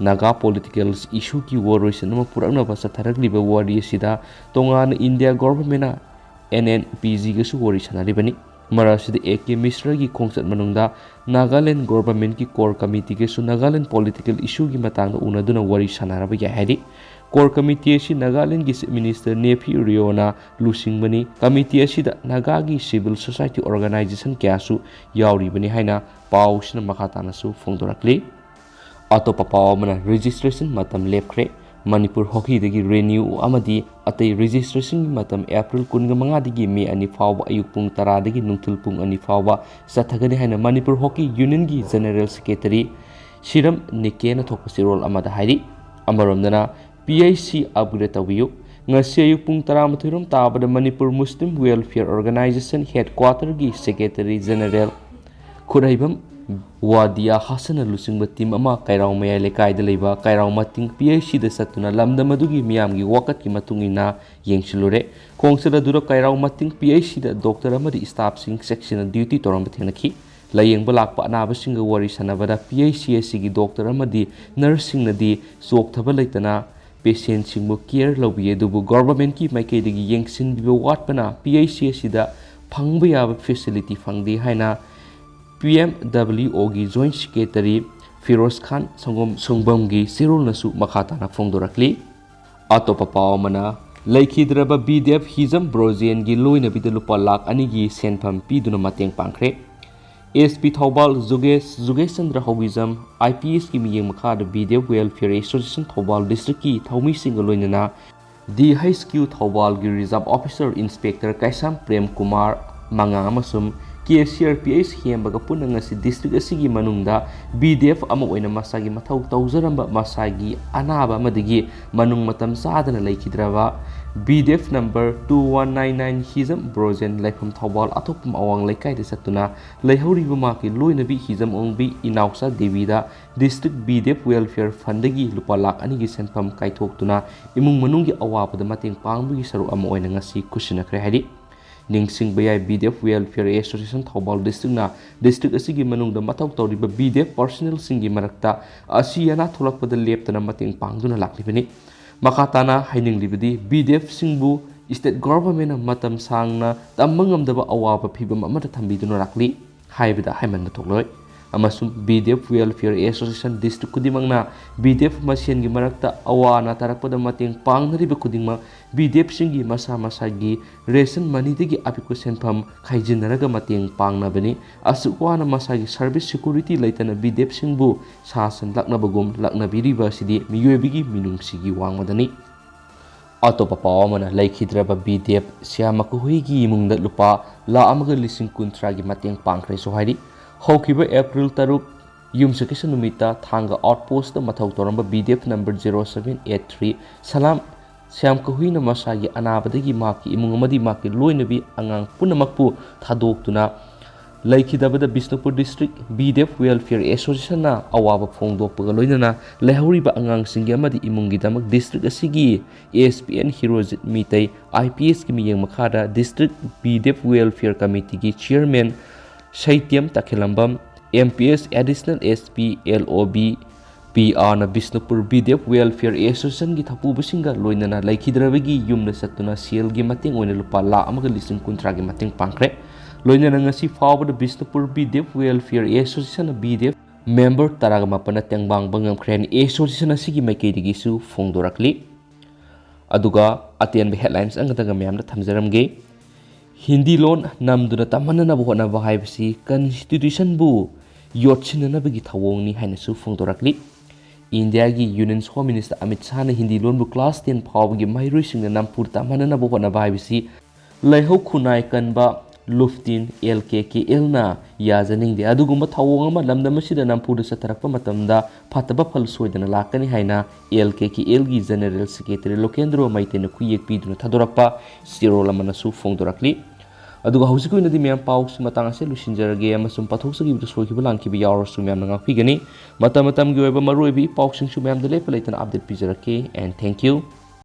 ꯅꯥꯒꯥ ꯄꯣꯂꯤꯇꯤꯀꯦꯜ ꯏꯁꯨꯒꯤ ꯋꯥꯔꯣꯏꯁꯤꯟ ꯑꯃ ꯄꯨꯔꯛꯅꯕ ꯆꯠꯊꯔꯛꯂꯤꯕ ꯋꯥꯔꯤ ꯑꯁꯤꯗ ꯇꯣꯉꯥꯟꯅ ꯏꯟꯗꯤꯌꯥ ꯒꯣꯚꯔꯟꯃꯦꯟꯠꯅ ꯑꯦꯟ ꯑꯦꯟ ꯄꯤ ꯖꯤꯒꯁꯨ ꯋꯥꯔꯤ ꯁꯥꯟꯅꯔꯤꯕꯅꯤ꯫ ꯃꯔꯛ ꯑꯁꯤꯗ ꯑꯦ ꯀꯦ ꯃꯤꯁ꯭ꯔꯒꯤ ꯈꯣꯡꯆꯠ ꯃꯅꯨꯡꯗ ꯅꯥꯒꯥꯂꯦꯟ ꯒꯣꯚꯔꯟꯃꯦꯟꯠꯀꯤ ꯀꯣꯔ ꯀꯃꯤꯇꯤꯒꯁꯨ ꯅꯥꯒꯥꯂꯦꯟ ꯄꯣꯂꯤꯇꯤꯀꯦꯜ ꯏꯁꯨꯒꯤ ꯃꯇꯥꯡꯗ ꯎꯅꯗꯨꯅ ꯋꯥꯔꯤ ꯁꯥꯟꯅꯔꯕ ꯌꯥꯏ ꯍꯥꯏꯔꯤ꯫ ꯀꯣꯔ ꯀꯃꯤꯇꯤ ꯑꯁꯤ ꯅꯥꯒꯥꯂꯦꯟꯒꯤ ꯆꯤꯐ ꯃꯤꯅꯤꯁꯇꯔ ꯅꯦꯐꯤꯌꯨ ꯔꯤꯑꯣꯅ ꯂꯨꯆꯤꯡꯕꯅꯤ꯫ ꯀꯃꯤꯇꯤ ꯑꯁꯤꯗ ꯅꯥꯒꯥꯒꯤ ꯁꯤꯚꯤꯜ ꯁꯣꯁꯥꯏꯇꯤ ꯑꯣꯔꯒꯅꯥꯏꯖꯦꯁꯟ ꯀꯌꯥꯁꯨ ꯌꯥꯎꯔꯤꯕꯅꯤ ꯍꯥꯏꯅ ꯄꯥꯎꯁꯤꯅ ꯃꯈꯥ ꯇꯥꯅꯁꯨ ꯐꯣꯡꯗꯣꯔꯛꯂꯤ꯫ ꯑꯇꯣꯞꯄ ꯄꯥꯎ ꯑꯃꯅ, ꯔꯦꯖꯤꯁꯇ꯭ꯔꯦꯁꯟ ꯃꯇꯝ ꯂꯦꯞꯈ꯭ꯔꯦ꯫ ꯃꯅꯤꯄꯨꯔ ꯍꯣꯀꯤꯗꯒꯤ ꯔꯦꯅ꯭ꯌꯨ ꯑꯃꯗꯤ ꯑꯇꯩ ꯔꯦꯖꯤꯁꯇ꯭ꯔꯦꯁꯟꯒꯤ ꯃꯇꯝ ꯑꯦꯄ꯭ꯔꯤꯜ ꯀꯨꯟꯃꯉꯥꯗꯒꯤ ꯃꯦ ꯑꯅꯤ ꯐꯥꯎꯕ ꯑꯌꯨꯛ ꯄꯨꯡ ꯇꯔꯥꯗꯒꯤ ꯅꯨꯡꯊꯤꯜ ꯄꯨꯡ ꯑꯅꯤ ꯐꯥꯎꯕ ꯆꯠꯊꯒꯅꯤ ꯍꯥꯏꯅ ꯃꯅꯤꯄꯨꯔ ꯍꯣꯀꯤ ꯌꯨꯅꯤꯌꯟꯒꯤ ꯖꯦꯅꯔꯦꯜ ꯁꯦꯀ꯭ꯔꯦꯇꯔꯤ ꯁꯤꯔꯝ ꯅꯤꯀꯦꯅ ꯊꯣꯛꯄ ꯆꯦꯔꯣꯜ ꯑꯃꯗ ꯍꯥꯏꯔꯤ꯫ ꯑꯃꯔꯣꯝꯗꯅ, ꯄꯤ ꯑꯩꯆ ꯁꯤ ꯑꯞꯒ꯭ꯔꯦꯗ ꯇꯧꯕꯤꯌꯨ꯫ ꯉꯁꯤ ꯑꯌꯨꯛ ꯄꯨꯡ ꯇꯔꯥꯃꯥꯊꯣꯏ ꯔꯣꯝ ꯇꯥꯕꯗ ꯃꯅꯤꯄꯨꯔ ꯃꯨꯁꯂꯤꯝ ꯋꯦꯜꯐꯤꯌꯔ ꯑꯣꯔꯒꯅꯥꯏꯖꯦꯁꯟ ꯍꯦꯗꯀ꯭ꯋꯥꯇꯔꯒꯤ ꯁꯦꯀ꯭ꯔꯦꯇꯔꯤ ꯖꯦꯅꯔꯦꯜ ꯈꯨꯔꯩꯕꯝ ꯋꯥꯗꯤꯌꯥ ꯍꯥꯁꯟꯅ ꯂꯨꯆꯤꯡꯕ ꯇꯤꯝ ꯑꯃ ꯀꯩꯔꯥꯎ ꯃꯌꯥꯏ ꯂꯩꯀꯥꯏꯗ ꯂꯩꯕ ꯀꯩꯔꯥꯎ ꯃꯇꯤꯡ ꯄꯤ ꯑꯩꯆ ꯁꯤꯗ ꯆꯠꯇꯨꯅ ꯂꯝꯗꯝ ꯑꯗꯨꯒꯤ ꯃꯤꯌꯥꯝꯒꯤ ꯋꯥꯀꯠꯀꯤ ꯃꯇꯨꯡ ꯏꯟꯅ ꯌꯦꯡꯁꯤꯜꯂꯨꯔꯦ꯫ ꯈꯣꯡꯆꯠ ꯑꯗꯨꯗ ꯀꯩꯔꯥꯎ ꯃꯇꯤꯡ ꯄꯤ ꯑꯩꯆ ꯁꯤꯗ ꯗꯣꯛꯇꯔ ꯑꯃꯗꯤ ꯁ꯭ꯇꯥꯐꯁꯤꯡ ꯆꯦꯛꯁꯤꯟꯅ ꯗ꯭ꯌꯨꯇꯤ ꯇꯧꯔꯝꯕ ꯊꯦꯡꯅꯈꯤ꯫ ꯂꯥꯌꯦꯡꯕ ꯂꯥꯛꯄ ꯑꯅꯥꯕꯁꯤꯡꯒ ꯋꯥꯔꯤ ꯁꯥꯟꯅꯕꯗ ꯄꯤ ꯑꯩꯆ ꯁꯤ ꯑꯁꯤꯒꯤ ꯗꯣꯛꯇꯔ ꯑꯃꯗꯤ ꯅꯔꯁꯁꯤꯡꯅꯗꯤ ꯆꯣꯛꯊꯕ ꯂꯩꯇꯅ ꯄꯦꯁꯦꯟꯁꯤꯡꯕꯨ ꯀꯤꯌꯔ ꯂꯧꯕꯤ, ꯑꯗꯨꯕꯨ ꯒꯣꯚꯔꯟꯃꯦꯟꯠꯀꯤ ꯃꯥꯏꯀꯩꯗꯒꯤ ꯌꯦꯡꯁꯤꯟꯕꯤꯕ ꯋꯥꯠꯄꯅ ꯄꯤ ꯑꯩꯆ ꯁꯤ ꯑꯁꯤꯗ ꯐꯪꯕ ꯌꯥꯕ ꯐꯦꯁꯤꯂꯤꯇꯤ ꯐꯪꯗꯦ ꯍꯥꯏꯅ ꯄꯤ ꯑꯦꯝ ꯗꯕ꯭ꯂꯤꯎ ꯑꯣꯒꯤ Joint Secretary ꯐꯤꯔꯣꯖ ꯈꯥꯟ ꯁꯪꯒꯣꯝ ꯁꯨꯡꯕꯝꯒꯤ ꯆꯦꯔꯣꯜꯅꯁꯨ ꯃꯈꯥ ꯇꯥꯅ ꯐꯣꯡꯗꯣꯔꯛꯂꯤ꯫ ꯑꯇꯣꯞꯄ ꯄꯥꯎ ꯑꯃꯅ, ꯂꯩꯈꯤꯗ꯭ꯔꯕ ꯕꯤ ꯗꯤ ꯑꯦꯐ ꯍꯤꯖꯝ ꯕ꯭ꯔꯣꯖꯦꯟꯒꯤ ꯂꯣꯏꯅꯕꯤꯗ ꯂꯨꯄꯥ ꯂꯥꯈ ꯑꯅꯤꯒꯤ ꯁꯦꯟꯐꯝ ꯄꯤꯗꯨꯅ ꯃꯇꯦꯡ ꯄꯥꯡꯈ꯭ꯔꯦ꯫ S P Thoubal ꯖꯨꯒꯦꯁ, ꯖꯨꯒꯦꯁ Chandra ꯍꯧꯕꯤꯖꯝ, I P ꯑꯦꯁꯀꯤ ꯃꯤꯠꯌꯦꯡ ꯃꯈꯥꯗ B D F Welfare Association Thoubal Districtꯀꯤ ꯊꯧꯃꯤꯁꯤꯡꯒ ꯂꯣꯏꯅꯅ ꯗꯤ ꯑꯩꯆ ꯀ꯭ꯌꯨ ꯊꯧꯕꯥꯜꯒꯤ Reserve Officer Inspector Keisham Prem Kumar ꯃꯉꯥꯡ ꯑꯃꯁꯨꯡ K C R P H ꯍꯦꯝꯕꯒ ꯄꯨꯟꯅ ꯉꯁꯤ district ꯑꯁꯤꯒꯤ ꯃꯅꯨꯡꯗ ꯕꯤ ꯗꯤ ꯑꯦꯐ ꯑꯃ ꯑꯣꯏꯅ ꯃꯁꯥꯒꯤ ꯃꯊꯧ ꯇꯧꯖꯔꯝꯕ ꯃꯁꯥꯒꯤ ꯑꯅꯥꯕ ꯑꯃꯗꯒꯤ ꯃꯅꯨꯡ ꯃꯇꯝ ꯆꯥꯗꯅ ꯂꯩꯈꯤꯗ꯭ꯔꯕ B D F number two one nine nine ꯍꯤꯖꯝ ꯕ꯭ꯔꯣꯖꯦꯟ ꯂꯩꯐꯝ ꯊꯧꯕꯥꯜ ꯑꯊꯣꯛꯄꯝ ꯑꯋꯥꯡ ꯂꯩꯀꯥꯏꯗ ꯆꯠꯇꯨꯅ ꯂꯩꯍꯧꯔꯤꯕ ꯃꯍꯥꯛꯀꯤ ꯂꯣꯏꯅꯕꯤ ꯍꯤꯖꯝ ꯑꯣꯡꯕꯤ ꯏꯅꯥꯎꯆꯥ ꯗꯦꯕꯤꯗ District B D F Welfare Fundꯗꯒꯤ ꯂꯨꯄꯥ ꯂꯥꯈ ꯑꯅꯤꯒꯤ ꯁꯦꯟꯐꯝ ꯀꯥꯏꯊꯣꯛꯇꯨꯅ ꯏꯃꯨꯡ ꯃꯅꯨꯡꯒꯤ ꯑꯋꯥꯕꯗ ꯃꯇꯦꯡ ꯄꯥꯡꯕꯒꯤ ꯁꯔꯨꯛ ꯑꯃ ꯑꯣꯏꯅ ꯉꯁꯤ ꯈꯨꯠꯁꯤꯟꯅꯈ꯭ꯔꯦ ꯍꯥꯏꯔꯤ꯫ ꯅꯤꯡꯁꯤꯡꯕ ꯌꯥꯏ, B D F Welfare Association Thoubal Districtꯅ district ꯑꯁꯤꯒꯤ ꯃꯅꯨꯡꯗ ꯃꯊꯧ ꯇꯧꯔꯤꯕ B D F personnelꯁꯤꯡꯒꯤ ꯃꯔꯛꯇ ꯑꯁꯤ ꯑꯅꯥ ꯊꯣꯛꯂꯛꯄꯗ ꯂꯦꯞꯇꯅ ꯃꯇꯦꯡ ꯄꯥꯡꯗꯨꯅ ꯂꯥꯛꯂꯤꯕꯅꯤ꯫ ꯃꯈꯥ ꯇꯥꯅ ꯍꯥꯏꯅꯤꯡꯂꯤꯕꯗꯤ, B D Fꯁꯤꯡꯕꯨ state governmentꯅ ꯃꯇꯝ ꯁꯥꯡꯅ ꯇꯝꯕ ꯉꯝꯗꯕ ꯑꯋꯥꯕ ꯐꯤꯚꯝ ꯑꯃꯗ ꯊꯝꯕꯤꯗꯨꯅ ꯂꯥꯛꯂꯤ ꯍꯥꯏꯕꯗ ꯍꯥꯏꯃꯟꯕ ꯊꯣꯛꯂꯣꯏ꯫ ꯑꯃꯁꯨꯡ B D F Welfare Association district ꯈꯨꯗꯤꯡꯃꯛꯅ B D F ꯃꯁꯦꯟꯒꯤ ꯃꯔꯛꯇ ꯑꯋꯥ ꯑꯅꯥ ꯇꯥꯔꯛꯄꯗ ꯃꯇꯦꯡ ꯄꯥꯡꯅꯔꯤꯕ ꯈꯨꯗꯤꯡꯃꯛ B D Fꯁꯤꯡꯒꯤ ꯃꯁꯥ ꯃꯁꯥꯒꯤ ration moneyꯗꯒꯤ ꯑꯄꯤꯛꯄ ꯁꯦꯟꯐꯝ ꯈꯥꯏꯖꯤꯟꯅꯔꯒ ꯃꯇꯦꯡ ꯄꯥꯡꯅꯕꯅꯤ꯫ ꯑꯁꯨꯛ ꯋꯥꯅ ꯃꯁꯥꯒꯤ service security ꯂꯩꯇꯅ B D Fꯁꯤꯡꯕꯨ ꯁꯥ ꯁꯟ ꯂꯛꯅꯕꯒꯨꯝ ꯂꯛꯅꯕꯤꯔꯤꯕ ꯑꯁꯤꯗꯤ ꯃꯤꯑꯣꯏꯕꯒꯤ ꯃꯤꯅꯨꯡꯁꯤꯒꯤ ꯋꯥꯡꯃꯗꯅꯤ꯫ ꯑꯇꯣꯞꯄ ꯄꯥꯎ ꯑꯃꯅ, ꯂꯩꯈꯤꯗ꯭ꯔꯕ B D F ꯁ꯭ꯌꯥꯃ ꯀꯍꯨꯏꯒꯤ ꯏꯃꯨꯡꯗ ꯂꯨꯄꯥ ꯂꯥꯈ ꯑꯃꯒ ꯂꯤꯁꯤꯡ ꯀꯨꯟꯊ꯭ꯔꯥꯒꯤ ꯃꯇꯦꯡ ꯄꯥꯡꯈ꯭ꯔꯦꯁꯨ ꯍꯥꯏꯔꯤ꯫ ꯍꯧꯈꯤꯕ April ꯇꯔꯨꯛ ꯌꯨꯝꯁꯀꯩꯁ ꯅꯨꯃꯤꯠꯇ ꯊꯥꯡꯒ outpostꯇ ꯃꯊꯧ ꯇꯧꯔꯝꯕ B D F number zero seven eight three ꯁꯂꯥꯝ ꯁ꯭ꯌꯥꯝ ꯀꯍꯨꯏꯅ ꯃꯁꯥꯒꯤ ꯑꯅꯥꯕꯗꯒꯤ ꯃꯍꯥꯛꯀꯤ ꯏꯃꯨꯡ ꯑꯃꯗꯤ ꯃꯍꯥꯛꯀꯤ ꯂꯣꯏꯅꯕꯤ ꯑꯉꯥꯡ ꯄꯨꯝꯅꯃꯛꯄꯨ ꯊꯥꯗꯣꯛꯇꯨꯅ ꯂꯩꯈꯤꯗꯕꯗ Bishnupur district B D F Welfare Associationꯅ ꯑꯋꯥꯕ ꯐꯣꯡꯗꯣꯛꯄꯒ ꯂꯣꯏꯅꯅ ꯂꯩꯍꯧꯔꯤꯕ ꯑꯉꯥꯡꯁꯤꯡꯒꯤ ꯑꯃꯗꯤ ꯏꯃꯨꯡꯒꯤꯗꯃꯛ district ꯑꯁꯤꯒꯤ S P N ꯍꯤꯔꯣꯖꯤꯠ Meitei I P Sꯀꯤ ꯃꯤꯠꯌꯦꯡ ꯃꯈꯥꯗ district B D F Welfare Committeeꯒꯤ chairman ꯁꯩꯇꯦꯝ ꯇꯈꯦꯂꯝꯕꯝ, M P S Additional S P L O B P Rꯅ Bishnupur B D F Welfare Associationꯒꯤ ꯊꯧꯄꯨꯕꯁꯤꯡꯒ ꯂꯣꯏꯅꯅ ꯂꯩꯈꯤꯗ꯭ꯔꯕꯒꯤ ꯌꯨꯝꯗ ꯆꯠꯇꯨꯅ ꯁꯦꯜꯒꯤ ꯃꯇꯦꯡ ꯑꯣꯏꯅ ꯂꯨꯄꯥ ꯂꯥꯈ ꯑꯃꯒ ꯂꯤꯁꯤꯡ ꯀꯨꯟꯊ꯭ꯔꯥꯒꯤ ꯃꯇꯦꯡ ꯄꯥꯡꯈ꯭ꯔꯦ꯫ ꯂꯣꯏꯅꯅ ꯉꯁꯤ ꯐꯥꯎꯕꯗ Bishnupur B D F Welfare Association ꯅ ꯕꯤ ꯗꯤ ꯑꯦꯐ member ꯇꯔꯥꯒ ꯃꯥꯄꯟꯅ ꯇꯦꯡꯕꯥꯡꯕ ꯉꯝꯈ꯭ꯔꯦ ꯍꯥꯏꯅ association ꯑꯁꯤꯒꯤ ꯃꯥꯏꯀꯩꯗꯒꯤꯁꯨ ꯐꯣꯡꯗꯣꯔꯛꯂꯤ꯫ ꯑꯗꯨꯒ ꯑꯇꯦꯟꯕ headlines ꯑꯃꯒ ꯃꯌꯥꯝꯗ ꯊꯝꯖꯔꯝꯒꯦ꯫ ꯍꯤꯟꯗꯤ ꯂꯣꯟ ꯅꯝꯗꯨꯅ ꯇꯝꯍꯟꯅꯅꯕ ꯍꯣꯠꯅꯕ ꯍꯥꯏꯕꯁꯤ constitution ꯕꯨ ꯌꯣꯠꯁꯤꯟꯅꯅꯕꯒꯤ ꯊꯧꯑꯣꯡꯅꯤ ꯍꯥꯏꯅꯁꯨ ꯐꯣꯡꯗꯣꯔꯛꯂꯤ꯫ ꯏꯟꯗꯤꯌꯥꯒꯤ Union Home Minister Amit ꯁꯥꯍꯅ Hindi ꯂꯣꯟꯕꯨ class ten ꯐꯥꯎꯕꯒꯤ ꯃꯍꯩꯔꯣꯏꯁꯤꯡꯅ ꯅꯝꯐꯨꯗ ꯇꯝꯍꯟꯅꯅꯕ ꯍꯣꯠꯅꯕ ꯍꯥꯏꯕꯁꯤ ꯂꯩꯍꯧ ꯈꯨꯟꯅꯥꯏ ꯀꯟꯕ ꯂꯨꯐꯇꯤꯟ L K K L ꯅ ꯌꯥꯖꯅꯤꯡꯗꯦ꯫ ꯑꯗꯨꯒꯨꯝꯕ ꯊꯧꯑꯣꯡ ꯑꯃ ꯂꯝꯗꯝ ꯑꯁꯤꯗ ꯅꯝꯐꯨꯗ ꯆꯠꯊꯔꯛꯄ ꯃꯇꯝꯗ ꯐꯠꯇꯕ ꯐꯜ ꯁꯣꯏꯗꯅ ꯂꯥꯛꯀꯅꯤ ꯍꯥꯏꯅ L K K L ꯒꯤ General Secretary ꯂꯣꯀꯦꯟꯗ꯭ꯔꯣ ꯃꯩꯇꯩꯅ ꯈꯨꯌꯦꯛ ꯄꯤꯗꯨꯅ ꯊꯥꯗꯣꯔꯛꯄ ꯆꯦꯔꯣꯜ ꯑꯃꯅꯁꯨ ꯐꯣꯡꯗꯣꯔꯛꯂꯤ꯫ ꯑꯗꯨꯒ ꯍꯧꯖꯤꯛꯀꯤ ꯑꯣꯏꯅꯗꯤ ꯃꯌꯥꯝ ꯄꯥꯎꯁꯤ ꯃꯇꯥꯡ ꯑꯁꯤꯗ ꯂꯣꯏꯁꯤꯟꯖꯔꯒꯦ, ꯑꯃꯁꯨꯡ ꯄꯥꯊꯣꯛꯆꯈꯤꯕꯗ ꯁꯣꯏꯈꯤꯕ ꯂꯥꯟꯈꯤꯕ ꯌꯥꯎꯔꯁꯨ ꯃꯌꯥꯝꯅ ꯉꯥꯛꯄꯤꯒꯅꯤ꯫ ꯃꯇꯝ ꯃꯇꯝꯒꯤ ꯑꯣꯏꯕ ꯃꯔꯨꯑꯣꯏꯕ ꯏ ꯄꯥꯎꯁꯤꯡꯁꯨ ꯃꯌꯥꯝꯗ ꯂꯦꯞꯄ ꯂꯩꯇꯅ update ꯄꯤꯖꯔꯛꯀꯦ, and thank you꯫